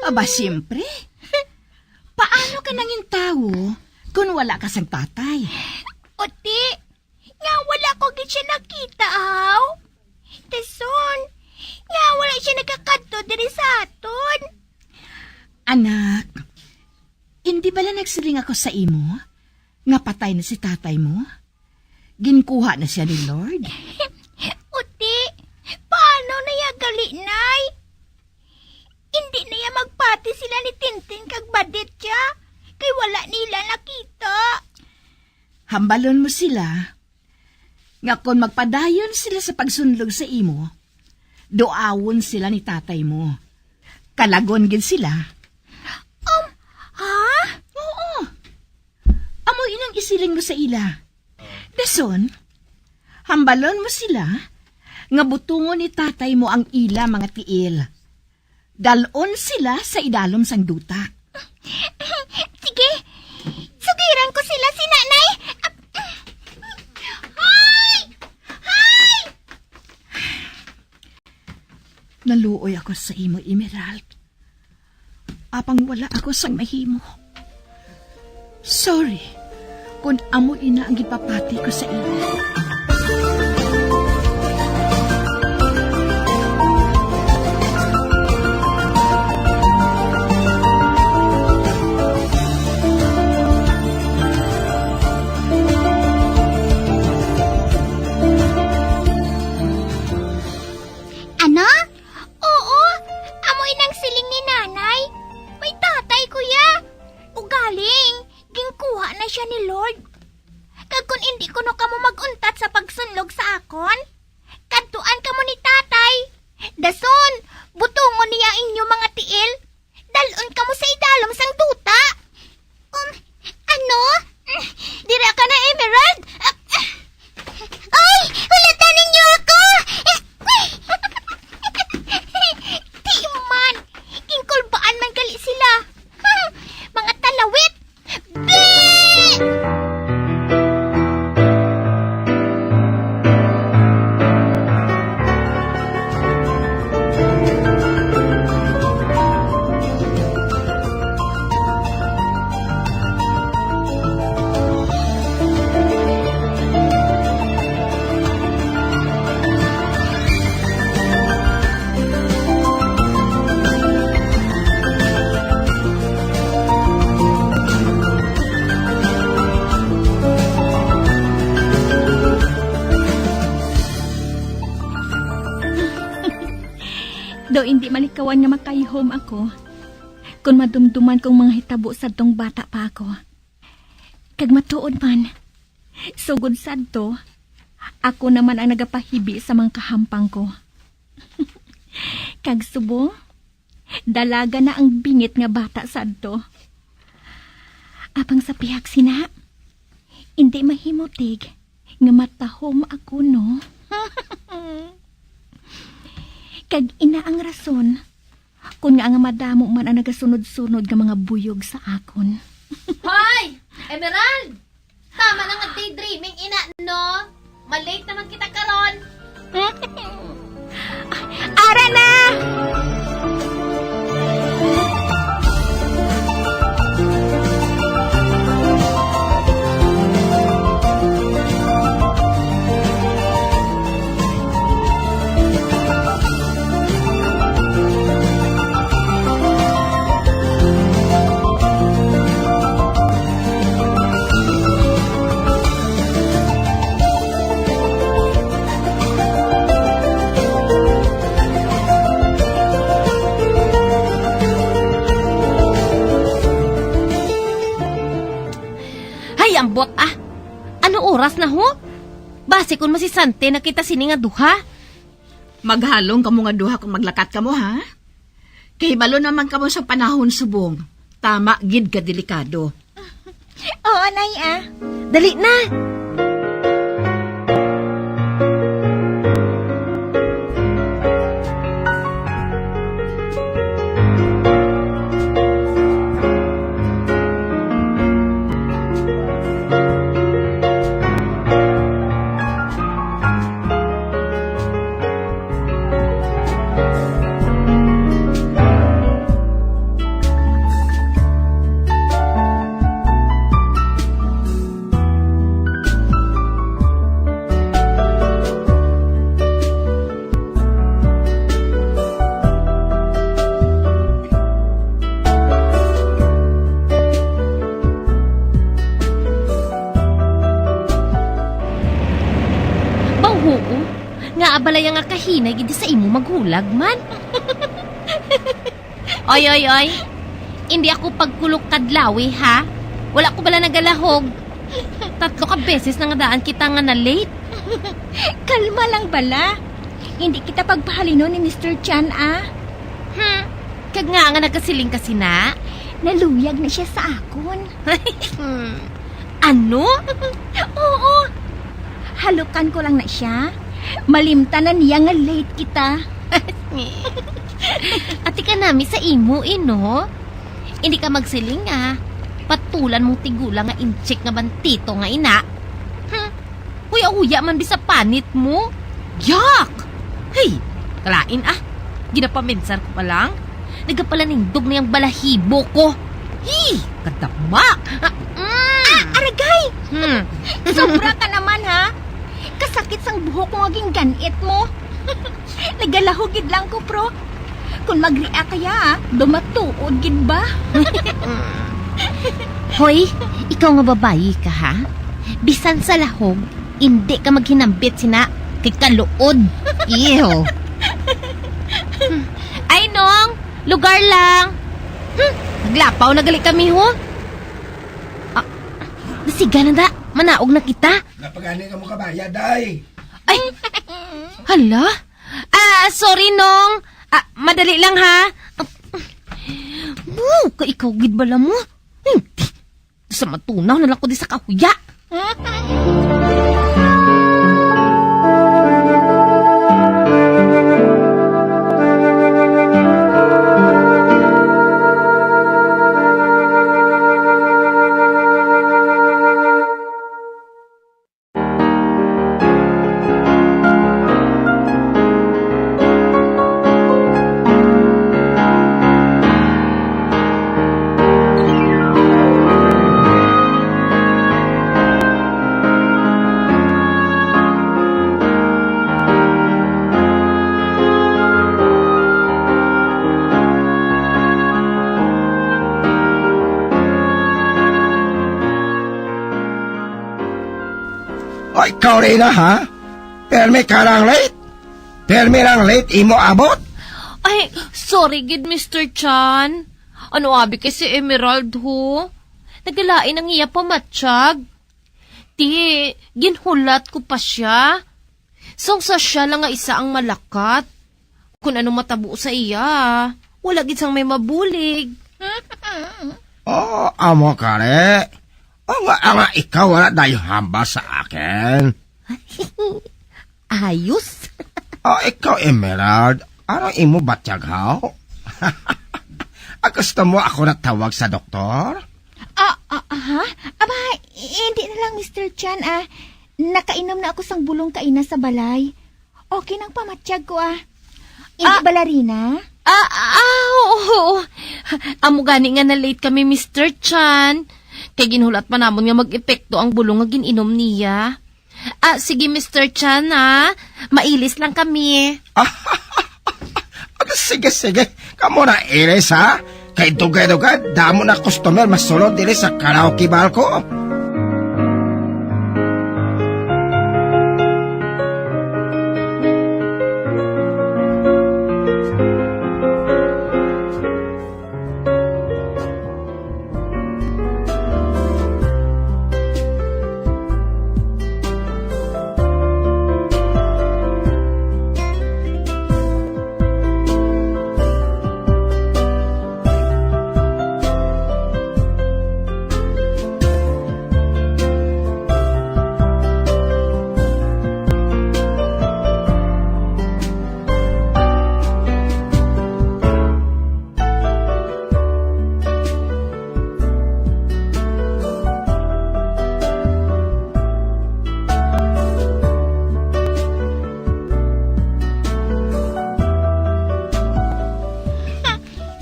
Aba, siyempre. Paano ka nangin tawo kung wala ka sang tatay? Uti, nga wala ko gid siya nakita, haw? Dason, nga wala siya nagakadto diri sa aton. Anak, hindi bala nagsiling ako sa imo nga patay na si tatay mo? Ginkuha na siya ni Lord? Uti, paano na ya gali, Nay? Hindi na ya magpati sila ni Tintin kag Badit ya, kay wala nila nakita. Hambalon mo sila nga kon magpadayon sila sa pagsunlog sa imo, duawon sila ni tatay mo. Kalagon gid sila. Um, ha? Oo. Amo inang isiling mo sa ila. Dason, hambalon mo sila nga butongon ni tatay mo ang ila mga tiil. Dal-on sila sa idalom sang duta. Sige, sugiran ko sila si Nanay. Hoy! Hoy! Naluoy ako sa imo, Emerald. Apang wala ako sang mahimo. Sorry, kun amo ina ang gipapati ko sa imo. Ano? Oo, amo inang siling ni Nanay. May tatay ko ya. Ugaling, ginkuha na siya ni Lord. Kag kon indi kuno kamo mag-untat sa pagsunlog sa akon, kadtuan kamo ni tatay. Dason, butongon niya inyo mga tiil. Dal-on kamo sa idalom sang duta. Um, ano? Dira ka na, Emerald? Ah, ah. Ay! Hulata ninyo ako! Di man! Ginkulbaan man gali sila. Mga talawit! Bi! Daw indi malikawan nga makayhom ako kon madumduman kong mga hitabo sadtong bata pa ako. Kag matuod man, sugod sadto, ako naman ang nagapahibi sa mga kahampang ko. Kag subong, dalaga na ang bingit nga bata sadto. Apang sa pihak sina, indi mahimutig nga matahom ako, no? Kag ina ang rason kon ngaa nga madamo man ang nagasunod-sunod nga mga buyog sa akon. Hoy! Emerald! Tama na nga daydreaming, ina, no? Malate naman kita karon. Ara na! Hay, ambot, ah! Ano oras na, ho? Basi kon masisante na kita sini nga duha. Maghalong kamo nga duha kung maglakat kamo, ha? Kahibalo naman kamo sa panahon subong. Tama gid ka delikado. Oo, Nay, ah. Dali na! Balaya nga kahinay gid sa imo maghulag man. Oy, oy, oy. Hindi ako pagkulok kadlawi, ha? Wala ko bala nagalahog. Tatlo ka beses na nga daan kita nga na-late. Kalma lang bala. Hindi kita pagpahalinon ni Mister Chan, ah. Hmm. Kag nga nga nagkasiling ka sina? Naluyag na siya sa akon. Hmm. Ano? Oo. Halukan ko lang na siya. Malimtan na niya nga late kita. Ati ka nami sa imo, eh, no? Hindi ka magsiling, ah. Patulan mong tigulang nga inchik nga bantito nga ina. Hmm. Huya-huya man bisa panit mo. Yak! Hey, kalain, ah. Ginapaminsar ko pa lang. Nagapalanindog na yung balahibo ko. Hi! Kadama! Ah, mm. Ah, aragay! Hmm. Sobra ka naman, ha? Kasakit sang buhok ko nga ginganit mo. Nagalahog gid lang ko, pro. Kung mag-react kaya, ah, dumatuod gid ba? Hoy, ikaw nga babayi ka, ha? Bisan sa lahog, indi ka maghinambit sina kay kaluod. Ew. Ay, Nong, lugar lang. Hmm, naglapaw na gali kami, ho. Ah, nasiga na da. Manaog na kita. Napagani ka mo kabaya, day. Ay, hala. Ah, sorry, Nong. Ah, madali lang, ha. Buka, ikaw gid bala mo. Hmm. Sa matunaw na lang ko di sa kahuya. Ay, ikaw, Rina, ha? Permi ka lang late? Permi lang late imo abot? Ay, sorry gid, Mister Chan. Ano abi kay si Emerald, ho? Nagalain ang iya pamatyag. Ti, ginhulat ko pa siya. Sang sa siya lang nga isa ang malakat. Kun ano matabo sa iya, wala gid sang may mabulig. Oh, amo kare. O nga, nga ikaw wala dayo hambal sa akin. Ayos. O, ikaw, Emerald, ano imo batyag, haw? Ah, gusto mo ako natawag sa doktor? Ah, ah, ha? Aba, hindi na lang, Mister Chan, ah. Nakainom na ako sang bulong kaina sa balay. Okay nang pamatyag ko, ah. Hindi Ah. Bala, Rina? Ah, ah, oo, oo. Amo gani nga na-late kami, Mister Chan. Kay ginhulat pa namon nga mag-epekto ang bulong nga gin-inom niya. Ah, sige, Mister Chan, ha? Mailis lang kami. Ah, sige, sige. Kamo na ilis, ha? Kay dugay-dugay, damo na customer masulod diri sa karaoke bar ko.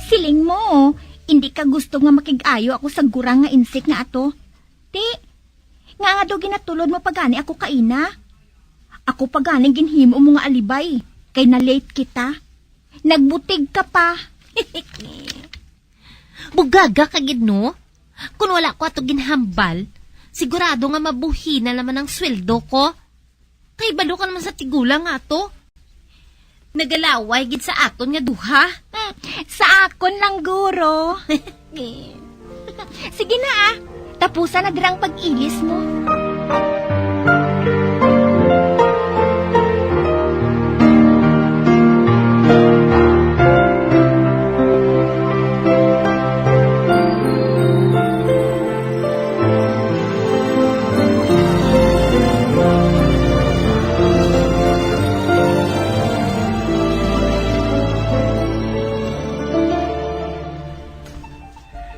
Siling mo, hindi ka gusto nga makig-ayo ako sa gurang nga insik nga ato? Ti, nga nga daw ginatulod mo pa gani ako kaina? Ako pa gani ginhimo mo nga alibay, kay na-late kita. Nagbutig ka pa. Bugaga ka gid, no? Kung wala ko ato ginhambal, sigurado nga mabuhi na naman ang sweldo ko. Kay balo ka naman sa tigulang nga ato. Nagalaway gid sa aton nga duha. Hmm, sa akon lang, guro. Sige na, ah. Tapusan na dirang pag-ilis mo.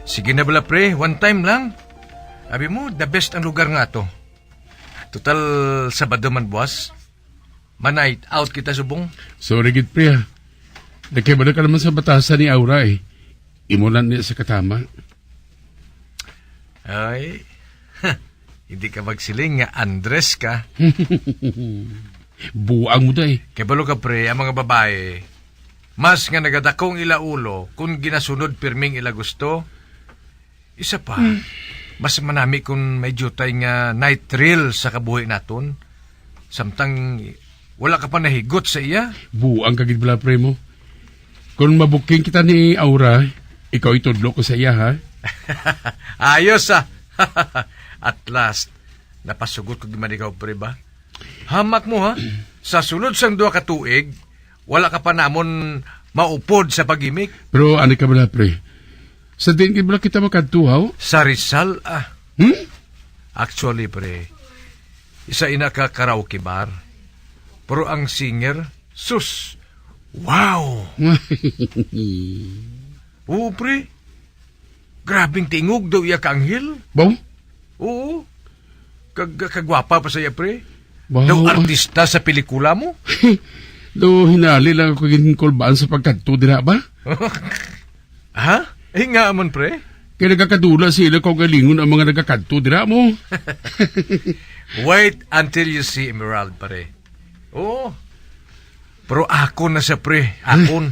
Sige na bala, pre. One time lang. Abi mo, the best ang lugar nga to. Total, Sabado man buwas. Ma-night out kita subong. Sorry gid, pre, ha. Nakibalo ka naman sa batasan ni Aura, eh. Imo lang niya sa katama. Ay, hindi ka magsiling nga Andres ka. Buang mo, day. Kay balo ka, pre, ang mga babae, mas nga nagadakong ila ulo kung ginasunod pirming ila gusto. Isa pa, mas manami kung may diutay nga night thrill sa kabuhi naton. Samtang wala ka pa nahigot sa iya. Buang ka gid bala, pre mo. Kung mabuking kita ni Aura, ikaw itudlo ko sa iya, ha? Ayos, ah. At last, napasugot ko gid man ikaw, pre, ba? Hamak mo, ha? Sa sulod sang duha ka tuig, wala ka pa namon maupod sa pag-imik. Pero ano ka bala, pre? Sa diin gid bala kita makadto, haw? Sa Rizal, ah. Hmm? Actually, pre, isa ina ka karaoke bar. Pero ang singer, sus, wow! Oo, pre. Grabing tingog daw iya ka anghel. Baw? Oo. Kag, kagwapa pa sa iya, pre. Baw, daw ah. Artista sa pelikula mo. Daw hinali lang ako ginkulbaan sa pagkadto dira ba? Ha? Eh, nga man, pre? Kay nagakadula sila kaugalingon ang mga nagakadto dira mo. Wait until you see Emerald, pare. Oo. Pero akon na siya, pre. Akon.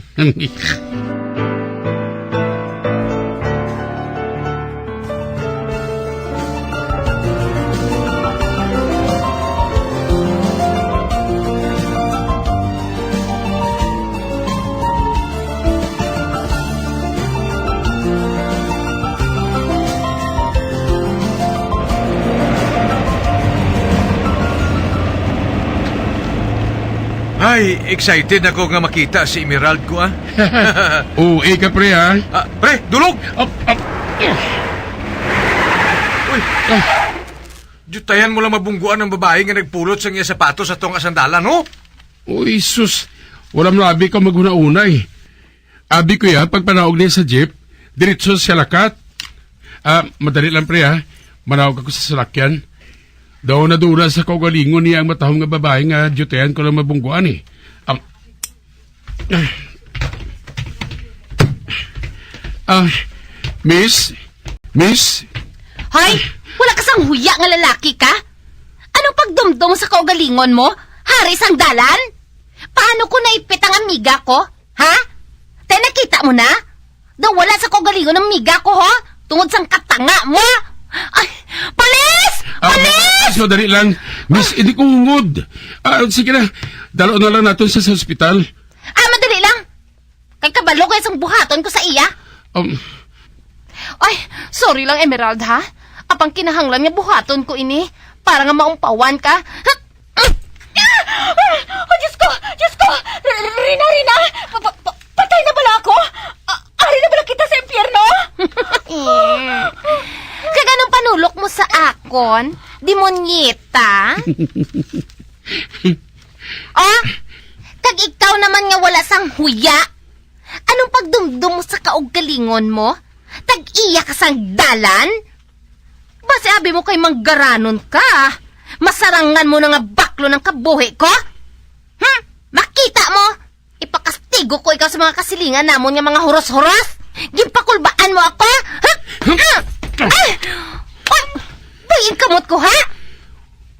Ay, excited ako nga makita si Emerald ko, ah. Oo, eh, ka, pre, ah. Ah, pre, dulog! Up, up. Uy, ah. Diutayan mo lang mabungguan ang babae nga nagpulot sang iya sapatos sa tong asandalan, ho? Uy, sus. Wala man abi ka maghuna-una, eh. Abi ko ya, pagpanaog niya sa jeep, diretso sa lakat. Ah, madali lang, pre, ha? Manaog ako sa salakyan. Daw nadula sa kaugalingon niya ang matahom nga babae nga diutayan ko lang mabungguan, eh. Ang, ah, miss? Miss? Hoy! Wala ka sang huya nga lalaki ka? Anong pagdumdom sa kaugalingon mo? Hari sang dalan? Paano ko naipit ang amiga ko? Ha? Te, nakita mo na? Daw wala sa kaugalingon ang miga ko, ho? Tungod sang katanga mo? Ay, pulis! Ah, pulis! Miss, madali lang. Miss, hindi ko hungod. Ah, sige na. Dalo na lang naton sa, sa ospital. Ah, madali lang. Kay kabalo ko sang buhaton ko sa iya. Um, Ay, sorry lang, Emerald, ha? Apang kinahanglan nga buhaton ko ini para nga maumpawan ka. Ah! Oh, Diyos ko! Diyos ko! R-, R-, Rina, Rina! Pa-, pa-, pa-, patay na bala ako? A-, ari na bala kita sa impyerno? Kag anong panulok mo sa akon, demonyeta? Ah? Kag ikaw naman nga wala sang huya? Anong pagdumdom mo sa kaugalingon mo? Tag-iya ka sang dalan? Basi abi mo kay manggaranon ka. Masarangan mo na nga baklo ng kabuhi ko? Hmm? Makita mo? Ipakastigo ko ikaw sa mga kasilingan namon nga mga huros-huros. Ginpakulbaan mo ako? Ha? Ay! Ay! Buy-in kamot ko, ha?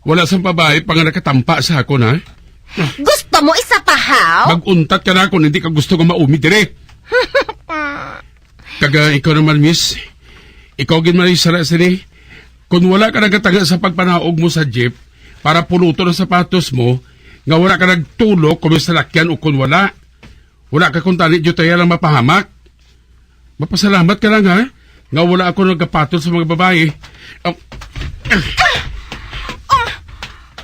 Wala sang babae pa nga nakatampa sa akon, ha? Gusto mo isa pa, haw? Mag-untat ka na kung hindi ka gusto nga maumi dire. Kag, ah, ikaw naman, miss. Ikaw gid man ang sara sini. Kung wala ka nagatanga sa pagpanaog mo sa jeep para puluton ang sapatos mo, nga wala ka nagtulok kung may salakyan o kung wala. Wala ka kuntani, diutaya lang mapahamak. Mapasalamat ka lang, ha, nga wala ako nagapatol sa mga babayi. Um, Ah!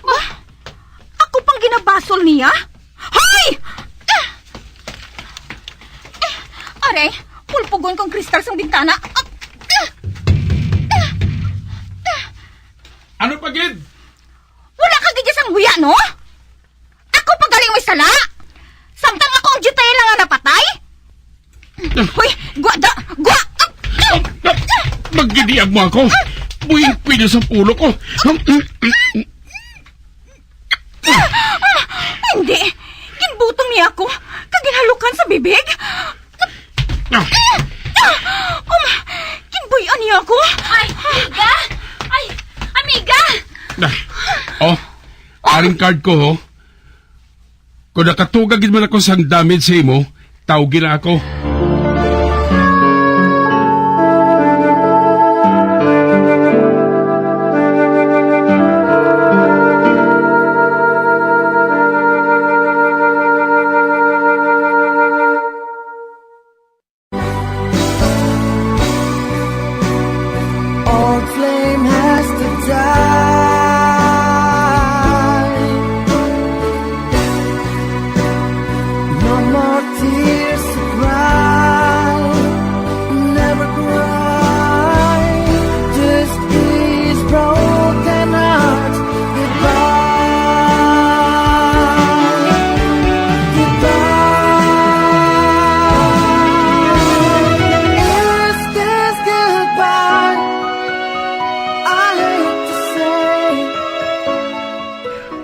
Ba? Ako pang ginabasol niya? Hoy! Are, pulpugon kong kristal sang bintana. Ano pa gid? Wala ka gid sang huya, no? Ako pa galing may sala. Samtang ako ang diutay lang ang napatay. Hoy, gwa da, gwa. Maggidiag mo ako. Buhing pwede sa pulo ko. Hindi. Ginbutong niya ako. Kag ginhalukan sa bibig. Um, ginbuy-an niya ako. Ay, amiga! Ay, amiga! Oh, aring card ko, ho. Kung nakatuga gid man ako sang damage sa imo, tawgi na ako.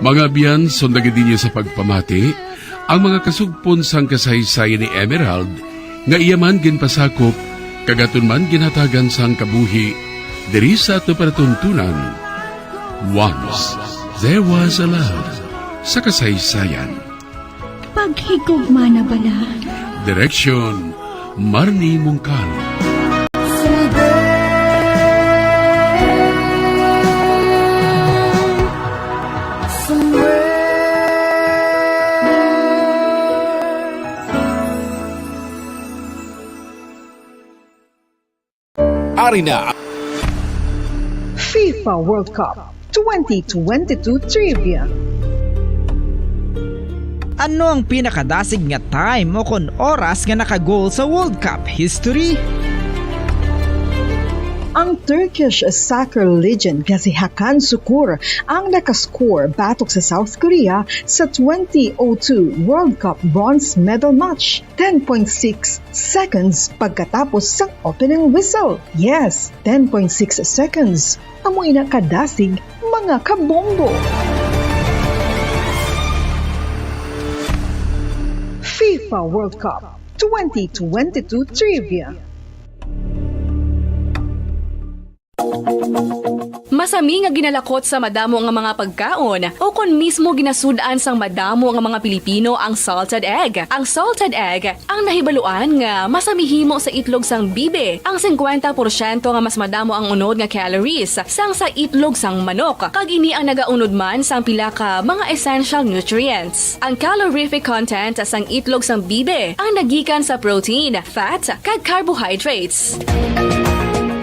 Mga abyan, sundagi ninyo sa pagpamati ang mga kasugpon sang kasaysayan ni Emerald nga iya man ginpasakop kag aton man ginhatagan sang kabuhi diri sa ato palatuntunan. Once there was a love sa kasaysayan. Paghigugma na bala. Direksyon, Marnie Mungkal. Ari na. FIFA World Cup twenty twenty-two Trivia. Ano ang pinakadasig nga time o kon oras nga naka-goal sa World Cup history? Ang Turkish soccer legend nga si Hakan Sukur ang nakascore batok sa South Korea sa twenty oh two World Cup bronze medal match, ten point six seconds pagkatapos sang opening whistle. Yes, ten point six seconds. Amo ina kadasig, mga kabombo. FIFA World Cup twenty twenty-two Trivia. Masami nga ginalakot sa madamo nga mga pagkaon o kon mismo ginasud-an sang madamo nga mga Pilipino ang salted egg. Ang salted egg ang nahibaluan nga mas mahimo sa itlog sang bibi ang singkwenta porsyento nga mas madamo ang unod nga calories sang sa itlog sang manok, kag ini ang nagaunod man sang pila ka mga essential nutrients. Ang calorific content sang itlog sang bibi ang nagikan sa protein, fat, kag carbohydrates.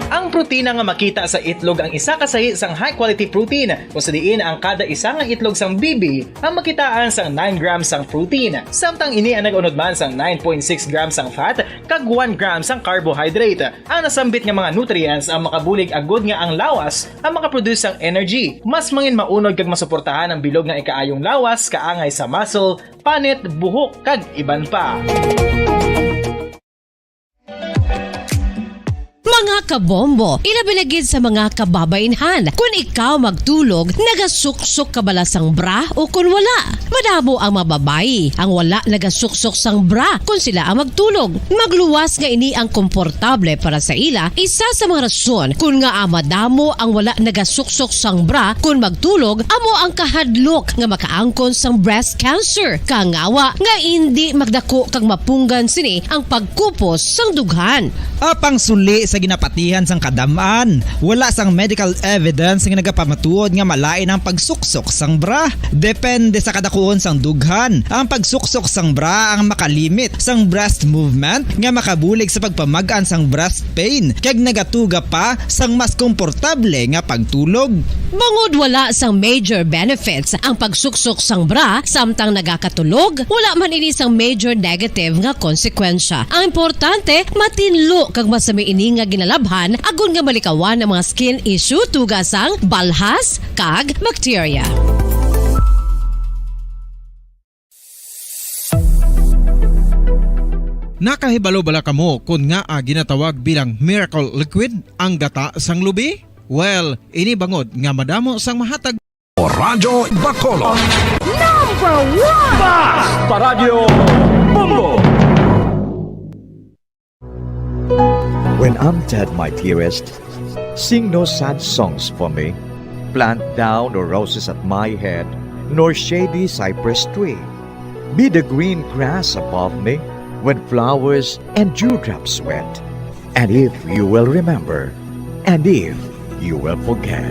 Ang protina nga makita sa itlog ang isa ka sahi sang high-quality protein, kung sa diin ang kada isa nga itlog sang bibi ang makitaan sang nine grams sang protein, samtang ini ang nag-unod man sang nine point six grams sang fat kag one gram sang carbohydrate. Ang nasambit nga mga nutrients ang makabulig agud nga ang lawas ang makaproduce sang energy, mas mangin maunod kag masuportahan ang bilog nga ikaayong lawas kaangay sa muscle, panit, buhok, kag iban pa. Mga kabombo, ilabi na gid sa mga kababainhan. Kun ikaw magtulog, nagasuksok ka bala sang bra o kun wala? Madamo ang mga babayi ang wala nagasuksok sang bra kun sila ang magtulog. Magluwas nga ini ang komportable para sa ila, isa sa mga rason kun ngaa madamo ang wala nagasuksok sang bra kun magtulog amo ang kahadlok nga makaangkon sang breast cancer. Kangawa nga indi magdako kag mapunggan sini ang pagkupos sang dughan. Apang suli sa ginapa- Atihan sang kadam-an, wala sang medical evidence nga nagapamatuod nga malain ang pagsuksok sang bra. Depende sa kadakuon sang dughan, ang pagsuksok sang bra ang makalimit sang breast movement nga makabulig sa pagpamag-an sang breast pain, kag nagatuga pa sang mas komportable nga pagtulog. Bangod wala sang major benefits ang pagsuksok sang bra samtang nagakatulog, wala man ini sang major negative nga konsekwensya. Ang importante, matinlo kag masami ini nga ginalabhan agod nga malikawan ang mga skin issue, tuga sang balhas kag bakterya. Nakahibalo bala kamo kon ngaa ginatawag bilang miracle liquid ang gata sang lubi? Well, ini bangod nga madamo sang mahatag. Radyo Bacolod. Number one! Bas! Paradyo Bombo! When I'm dead, my dearest, sing no sad songs for me. Plant thou no roses at my head, nor shady cypress tree. Be the green grass above me when flowers and dewdrops wet. And if you will remember, and if you will forget.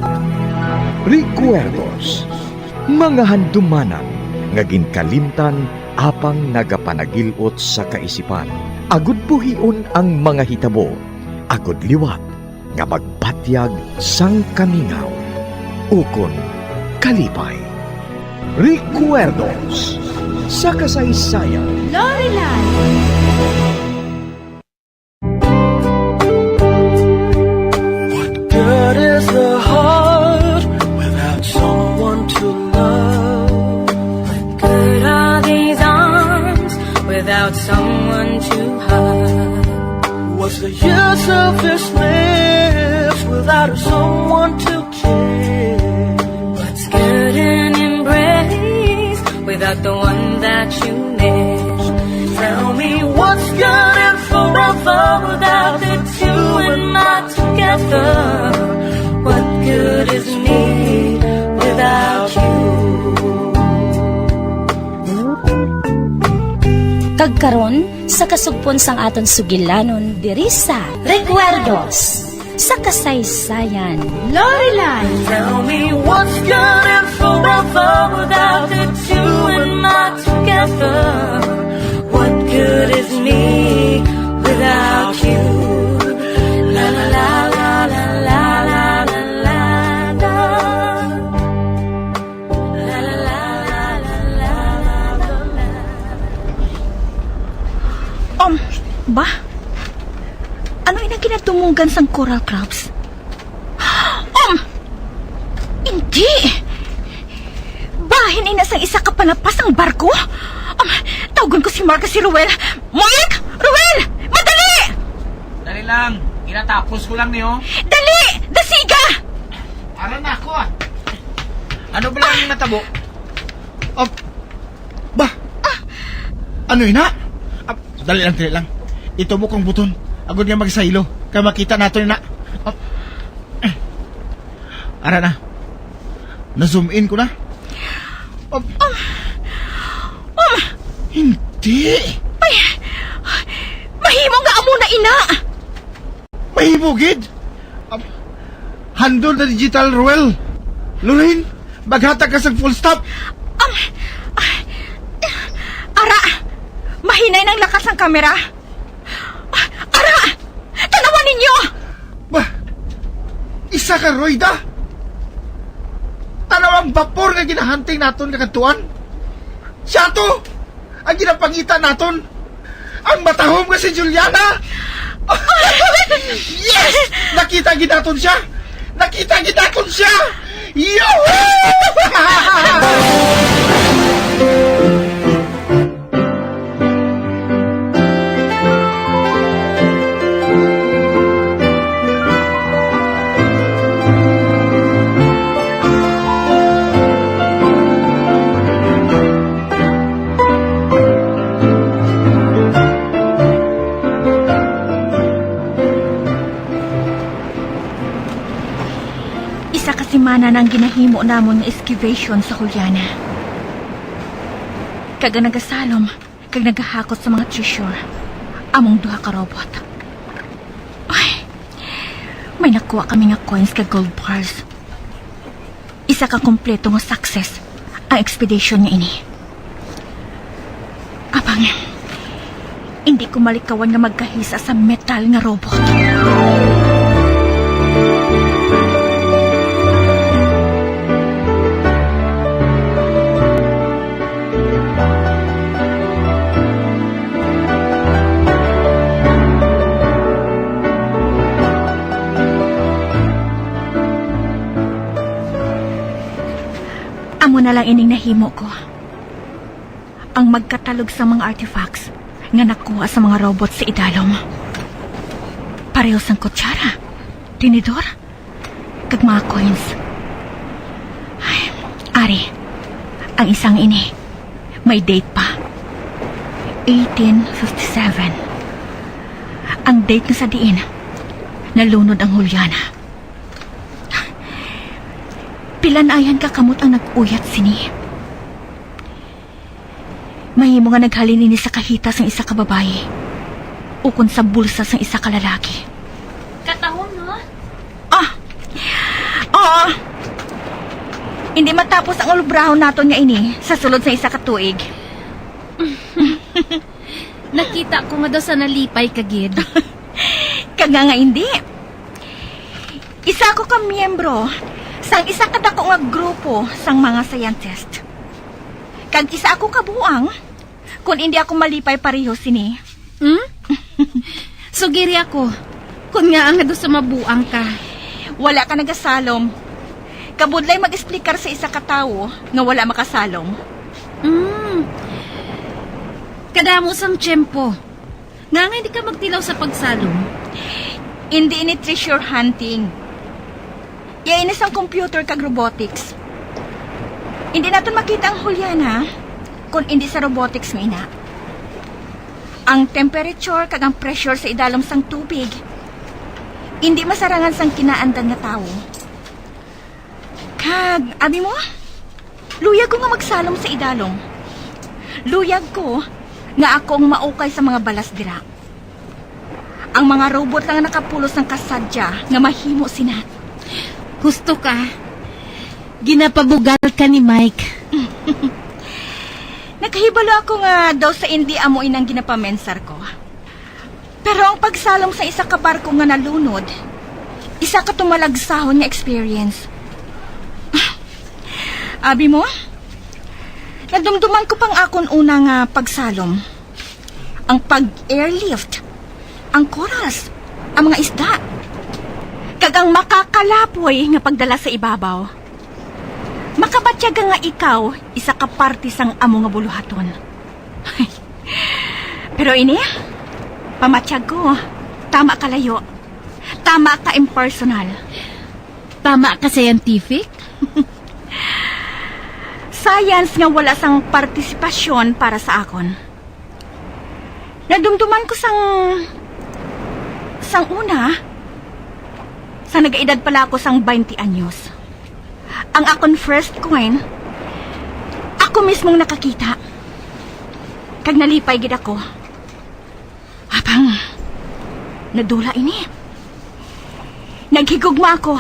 Recuerdos, mga handumanan nga ginkalimtan apang nagapanagil-ot sa kaisipan, agud buhion ang mga hitabo, agud liwat nga magbatyag sang kamingaw ukon kalipay. Recuerdos sa kasaysayan. Lorelai. What good is the heart without someone to love? What good are these arms without someone to hug? What's the use of this lips without someone to kiss? What's good an embrace without the one that you miss? Tell me what's good and forever without the two and my together. What good is me without you? Kag karon, sa kasugpon sang aton sugilanon diri sa Recuerdos sa Kasaysayan. Lorelai. Tell me what's good and forever without the two and my together. What good is me without you? La, la, la. Um, ba? Ano ina ginatumugan sang coral crabs? Um, hindi! Bahin ina sang isa ka palapas ang barko? Um, tawgon ko si Mark, si Ruel. Mark! Ruel! Madali! Dali lang. Ginatapos ko lang niyo. Dali! Dasiga! Aran ako, ah. Ano ba lang ang natabo? Oh, ba? Ano ina? Ah, dali lang, dali lang. Ito mo kong buton. Agod nga magsaylo. Kay makita nato na. Ah. Ara na. Na-zoom in ko na. Oh. Um, um, Hindi. Ay, mahimo nga amo na ina. Mahimo gid. Um, handle the digital, Ruel. Lorraine, maghatag ka sang full stop. Um, ah, ara, mahinay nang lakas ang kamera. Ah, ara, tanawan ninyo. Ba, isa ka Royda? Tanaw ang bapor nga ginahunting naton nga kadtuan. Siya to ang ginapangita naton. Ang matahom nga si Juliana. Yes! Nakita gid naton siya. Nakita gid naton siya. Yahoo! Isa ka semana na ang ginahimo namon nga excavation sa Juliana. Kag ang nagasalom kag nagahakot sa mga treasure, among duha ka robot. Ay, May nakuha kami nga coins kag gold bars. Isa ka kompleto nga success ang expedition nga ini. Apang, hindi ko malikawan nga magkahisa sa metal nga robot. Amo na lang ining nahimo ko. Ang magkatalog sa mga artifacts nga nakuha sa mga robot sa idalom. Pareho sang kutsara, tinidor, kag mga coins. Ay, ari, ang isang ini, may date pa. Eighteen fifty-seven. Ang date nga sa diin nalunod ang Juliana. Pilanayan ka kamot ang nag-uyat sini. Mahimo nga naghalin ini sa kahita sang isa ka babayi ukon sa bulsa sang isa ka lalaki. Katahom, no? Ah! Oo! Hindi matapos ang ulubrahon naton nga ini sa sulod sa isa ka tuig. Nakita ko nga daw sa nalipay ka gid. Kag nga nga hindi. Isa ako ka miyembro sang isa ka dako nga grupo sang mga scientist. Kag isa ako ka buang, kun indi ako malipay pareho sini. Hmm? Sugiri ako, kun nga ang daw sa mabuang ka. Wala ka nagasalom. Kabudlay mag-explicar sa isa ka tawo nga wala makasalom. Hmm. Kadamo sang tiyempo. Nga nga hindi ka magtilaw sa pagsalom? Hindi ini treasure hunting. Iya ini sang computer kag robotics. Hindi naton makita ang Juliana kung hindi sa robotics nga ina. Ang temperature kag ang pressure sa idalom sang tubig hindi masarangan sang kinaandan nga tawo. Kag, abi mo, luyag ko nga magsalom sa idalom. Luyag ko nga ako ang maukay sa mga balas dira. Ang mga robot lang ang nakapulos sang kasadya nga mahimo sina. Husto ka. Ginapabugal ka ni Mike. Nakahibalo ako nga daw sa indi amo inang ginapamensar ko. Pero ang pagsalom sa isa ka barko nga nalunod, isa ka tumalagsahon nga experience. Abi mo, nadumduman ko pang akon una nga pagsalom. Ang pag-airlift, ang corals, ang mga isda, kag ang makakalapoy nga pagdala sa ibabaw. Makabatyag ka nga ikaw isa ka parte sang amo nga buluhaton. Pero ini, pamatyag ko, tama ka layo. Tama ka impersonal. Tama ka scientific? Science nga wala sang partisipasyon para sa akon. Nadumduman ko sang, sang una, sa nagaedad pala ako sang twenty anyos. Ang akon first coin, ako mismong nakakita. Kag nalipay gid ako. Apang, nadula ini. Naghigugma ako.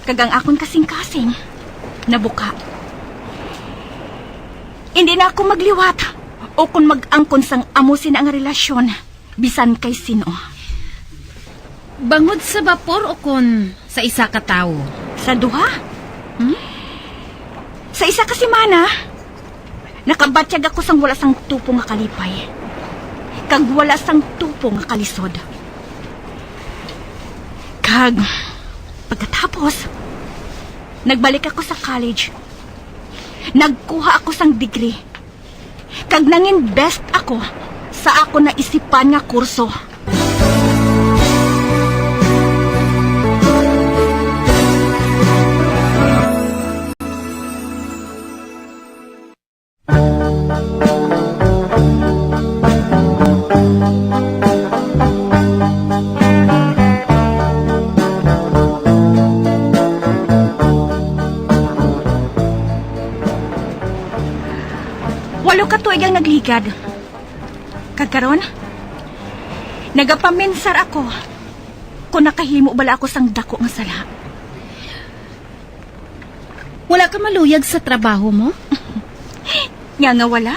Kag ang akon kasing-kasing, nabuka. Hindi na ako magliwat o kung mag-angkon sang amo sina nga relasyon, bisan kay sino. Bangod sa bapor o kon sa isa ka tawo? Sa duha. Hmm? Sa isa ka semana, nakabatyag ako sang wala sang tupo nga kalipay, kag wala sang tupo nga kalisod. Kag pagkatapos, nagbalik ako sa college. Nagkuha ako sang degree. Kag nangin best ako sa akon naisipan nga kurso. Walo ka tuig ang nagligad. Kag karon, nagapaminsar ako kung nakahimo bala ako sang dako nga sala. Wala ka maluyag sa trabaho mo? Nga nga wala.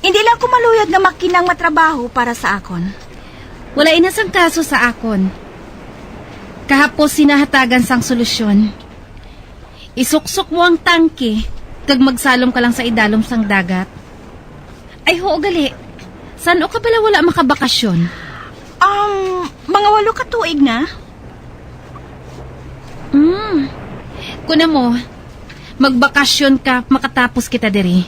Hindi lang ko maluyag nga makinang matrabaho para sa akon. Wala ina sang kaso sa akon. Kahapos sinahatagan sang solusyon. Isuksok mo ang tangke kag magsalom ka lang sa idalom sang dagat. Ay, huo gali. San-o ka bala wala makabakasyon? Um, mga walo ka tuig na. Hmm. Kuna mo, magbakasyon ka makatapos kita diri.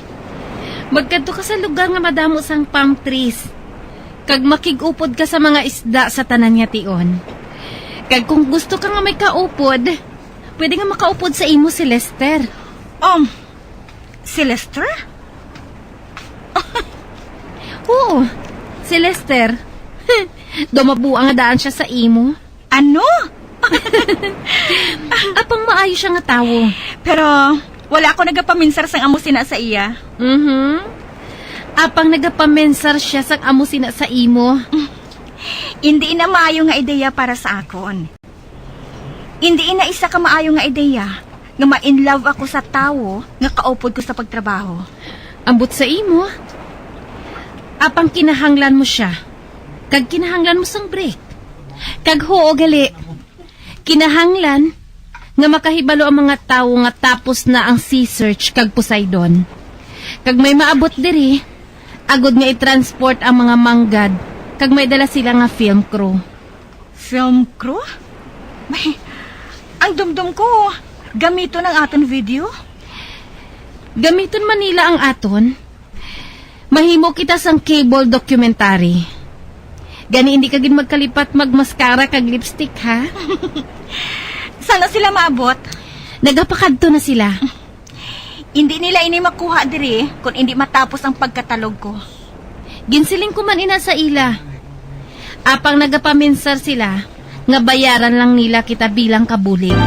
Magkadto ka sa lugar nga madamo sang palm trees, kag makig-upod ka sa mga isda sa tanan nga tion. Kag kung gusto ka nga may kaupod, pwede nga makaupod sa imo si Lester. Um, si Lester? Oo, si Lester. Daw mabuang nga daan siya sa imo. Ano? Apang maayo siya nga tawo. Pero wala ako nagapaminsar sang amo sina sa iya. Mhm. Apang nagapaminsar siya sang amo sina sa imo. Hindi na maayo nga ideya para sa akon. Hindi ina isa ka maayo nga ideya nga ma-in love ako sa tawo nga kaupod ko sa pagtrabaho. Ambot sa imo, apang kinahanglan mo siya, kag kinahanglan mo sang break. Kag huo gali, kinahanglan nga makahibalo ang mga tawo nga tapos na ang Sea Search kag Poseidon. Kag may maabot diri, agod nga i-transport ang mga manggad, kag may dala sila nga film crew. Film crew? May, ang dumdum ko, gamiton ang aton video? Gamiton man nila ang aton. Mahimo kita sang cable documentary. Gani hindi ka gid magkalipat magmaskara kag lipstick, ha? Sana sila maabot? Nagapakadto na sila. Hindi nila ini makuha diri kung hindi matapos ang pagkatalog ko. Ginsiling ko man ina sa ila. Apang nagapaminsar sila nga bayaran lang nila kita bilang kabulig.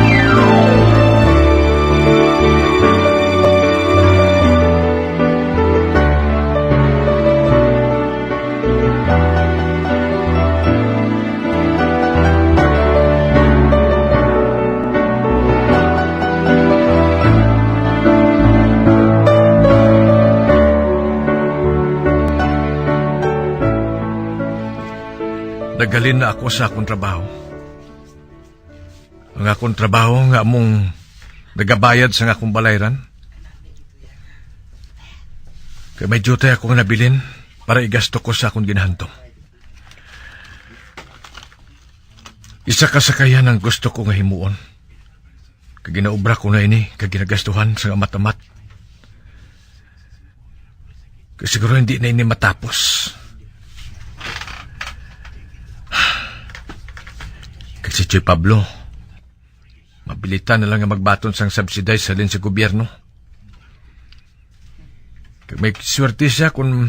Naghalin na ako sa akon trabaho. Ang akon trabaho nga among nagabayad sa akong balayran. Kay may diutay ako nga nabilin para igasto ko sa akon ginahandom. Isa ka sakayan ang gusto ko nga himuon. Kag ginaobra ko na ini, kag ginagastuhan sang amat-amat. Kag siguro hindi na ini matapos. Kag si Choy Pablo, mabilitan na lang nga magbaton sang subsidize halin sa gobyerno. Kag may swerte siya kung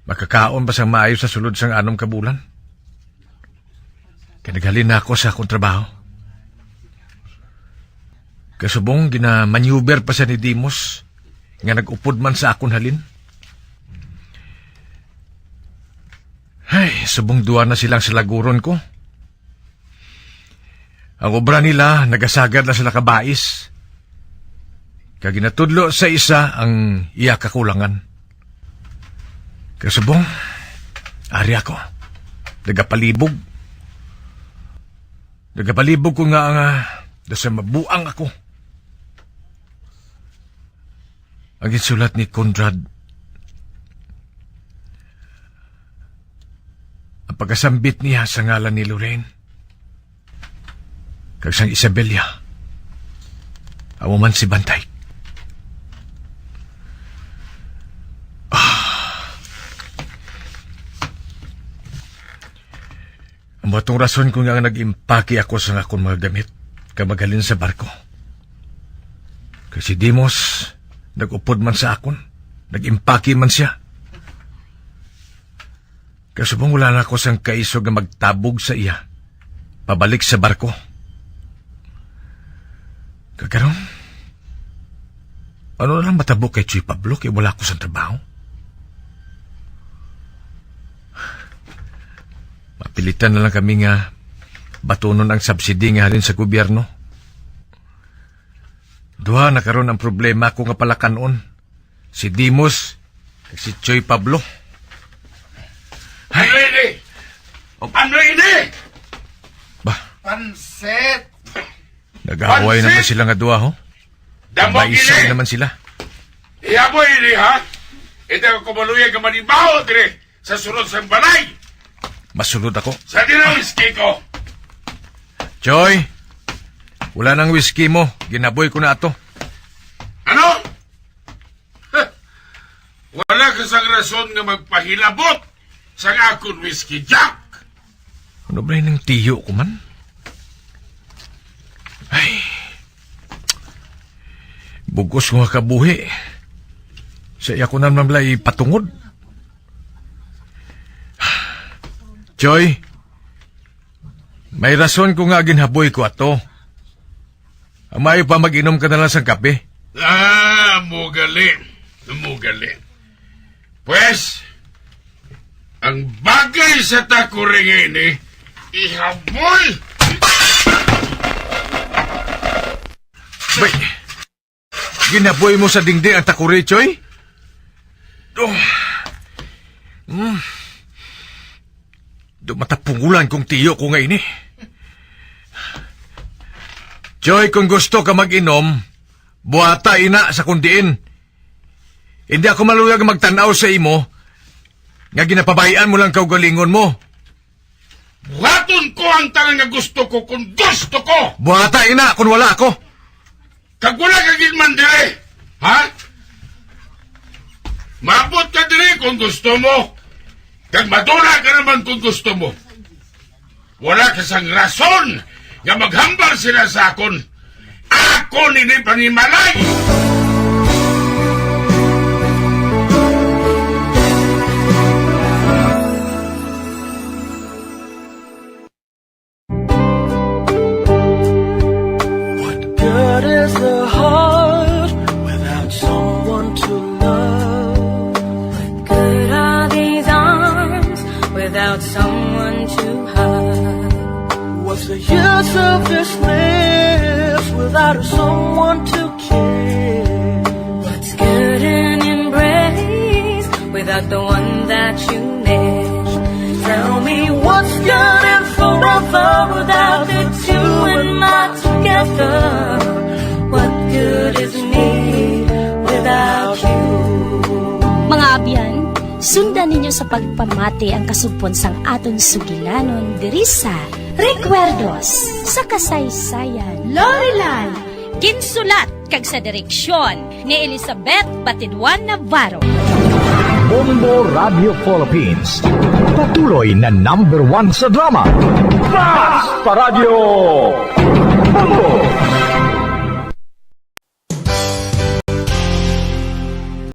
makakaon pa sang maayo sa sulod sang anom ka bulan. Kay naghalin na ako sa akon trabaho. Kasubong, ginamaneuver pa siya ni Dimos nga nag-upod man sa akon halin. Ay, subong duha na silang salaguron ko. Ang obra nila, nagasagad na sila kabais. Kag ginatudlo sa isa ang iya kakulangan. Kasubong, ari ako. Nagapalibog. Nagapalibog ko nga nga nasa mabuang ako. Ang ginsulat ni Conrad, ang pagkasambit niya sa ngalan ni Lorraine. Kag sang Isabella, amo man si Bantay. Ah. Amo atong rason kung nga nag-impake ako sa akon mga gamit kag maghalin sa barko. Kay si Dimos, nag-upod man sa akon, nag-impake man siya. Kasubong wala na ako sang kaisog nga magtabog sa iya pabalik sa barko. Kag karon, ano na lang matabo kay Chuy Pablo kay wala ko sa trabaho? Mapilitan na lang kami nga batunon ang subsidy nga halin sa gobyerno. Duha na karon ang problema ko nga palakan-on, si Dimos kag si Choy Pablo. Ano ini? Oh. Ano ini? Ba? Pansit! Nag-aaway naman sila nga duha, ho? Damo. Maisog ini naman sila. Iya mo ini, ha? Ito ang kumaluya nga manibaho dire sa sulod sang balay. Masulod ako. Sa di na whisky ko. Choy, wala nang whisky mo. Ginaboy ko na ato. Ano? Wala ka sang rason nga magpahilabot sang akon whisky, Jack. Ano ba nang tiyo ko man? Ay. Bugos ko nga kabuhi. Sa iya ko naman lang ipatungod. Choy, may rason ko nga ginhaboy ko ato. Ang maayo pa, mag-inom ka na lang sang kape. Ah, amo gali. Amo gali. Pwes, ang bagay sa takuri nga ini, ihaboy. Bay, ginaboy mo sa dingding ang takuri, Choy? Oh. Mm. Do matapungulan kong tiyo ko nga ini. Choy, kung gusto ka mag-inom, buhata ina sa kundiin. Hindi ako maluyag magtan-aw sa imo nga ginapabayaan mo lang kaugalingon mo. Buhaton ko ang tanan nga gusto ko kung gusto ko. Buhata ina kung wala ako. Kag wala ka gid man dire, ha? Maabot ka dire kung gusto mo. Kag madula ka naman kung gusto mo. Wala ka sang rason nga maghambal sila sa akon. Ako nini panimalay! What good is the heart without someone to love? What good are these arms without someone to hug? What's the use of this lips without someone to kiss? What's good an embrace without the one that you miss? Tell me what's good and forever without the two and my together. What good is me without you? Mga abyan, sundan ninyo sa pagpamati ang kasugpon sang aton sugilanon diri sa Recuerdos sa Kasaysayan. Lorelai. Ginsulat kag sa direksyon ni Elizabeth Batidwan Navarro. Bombo Radio Philippines, patuloy na number one sa drama. Basta Radyo!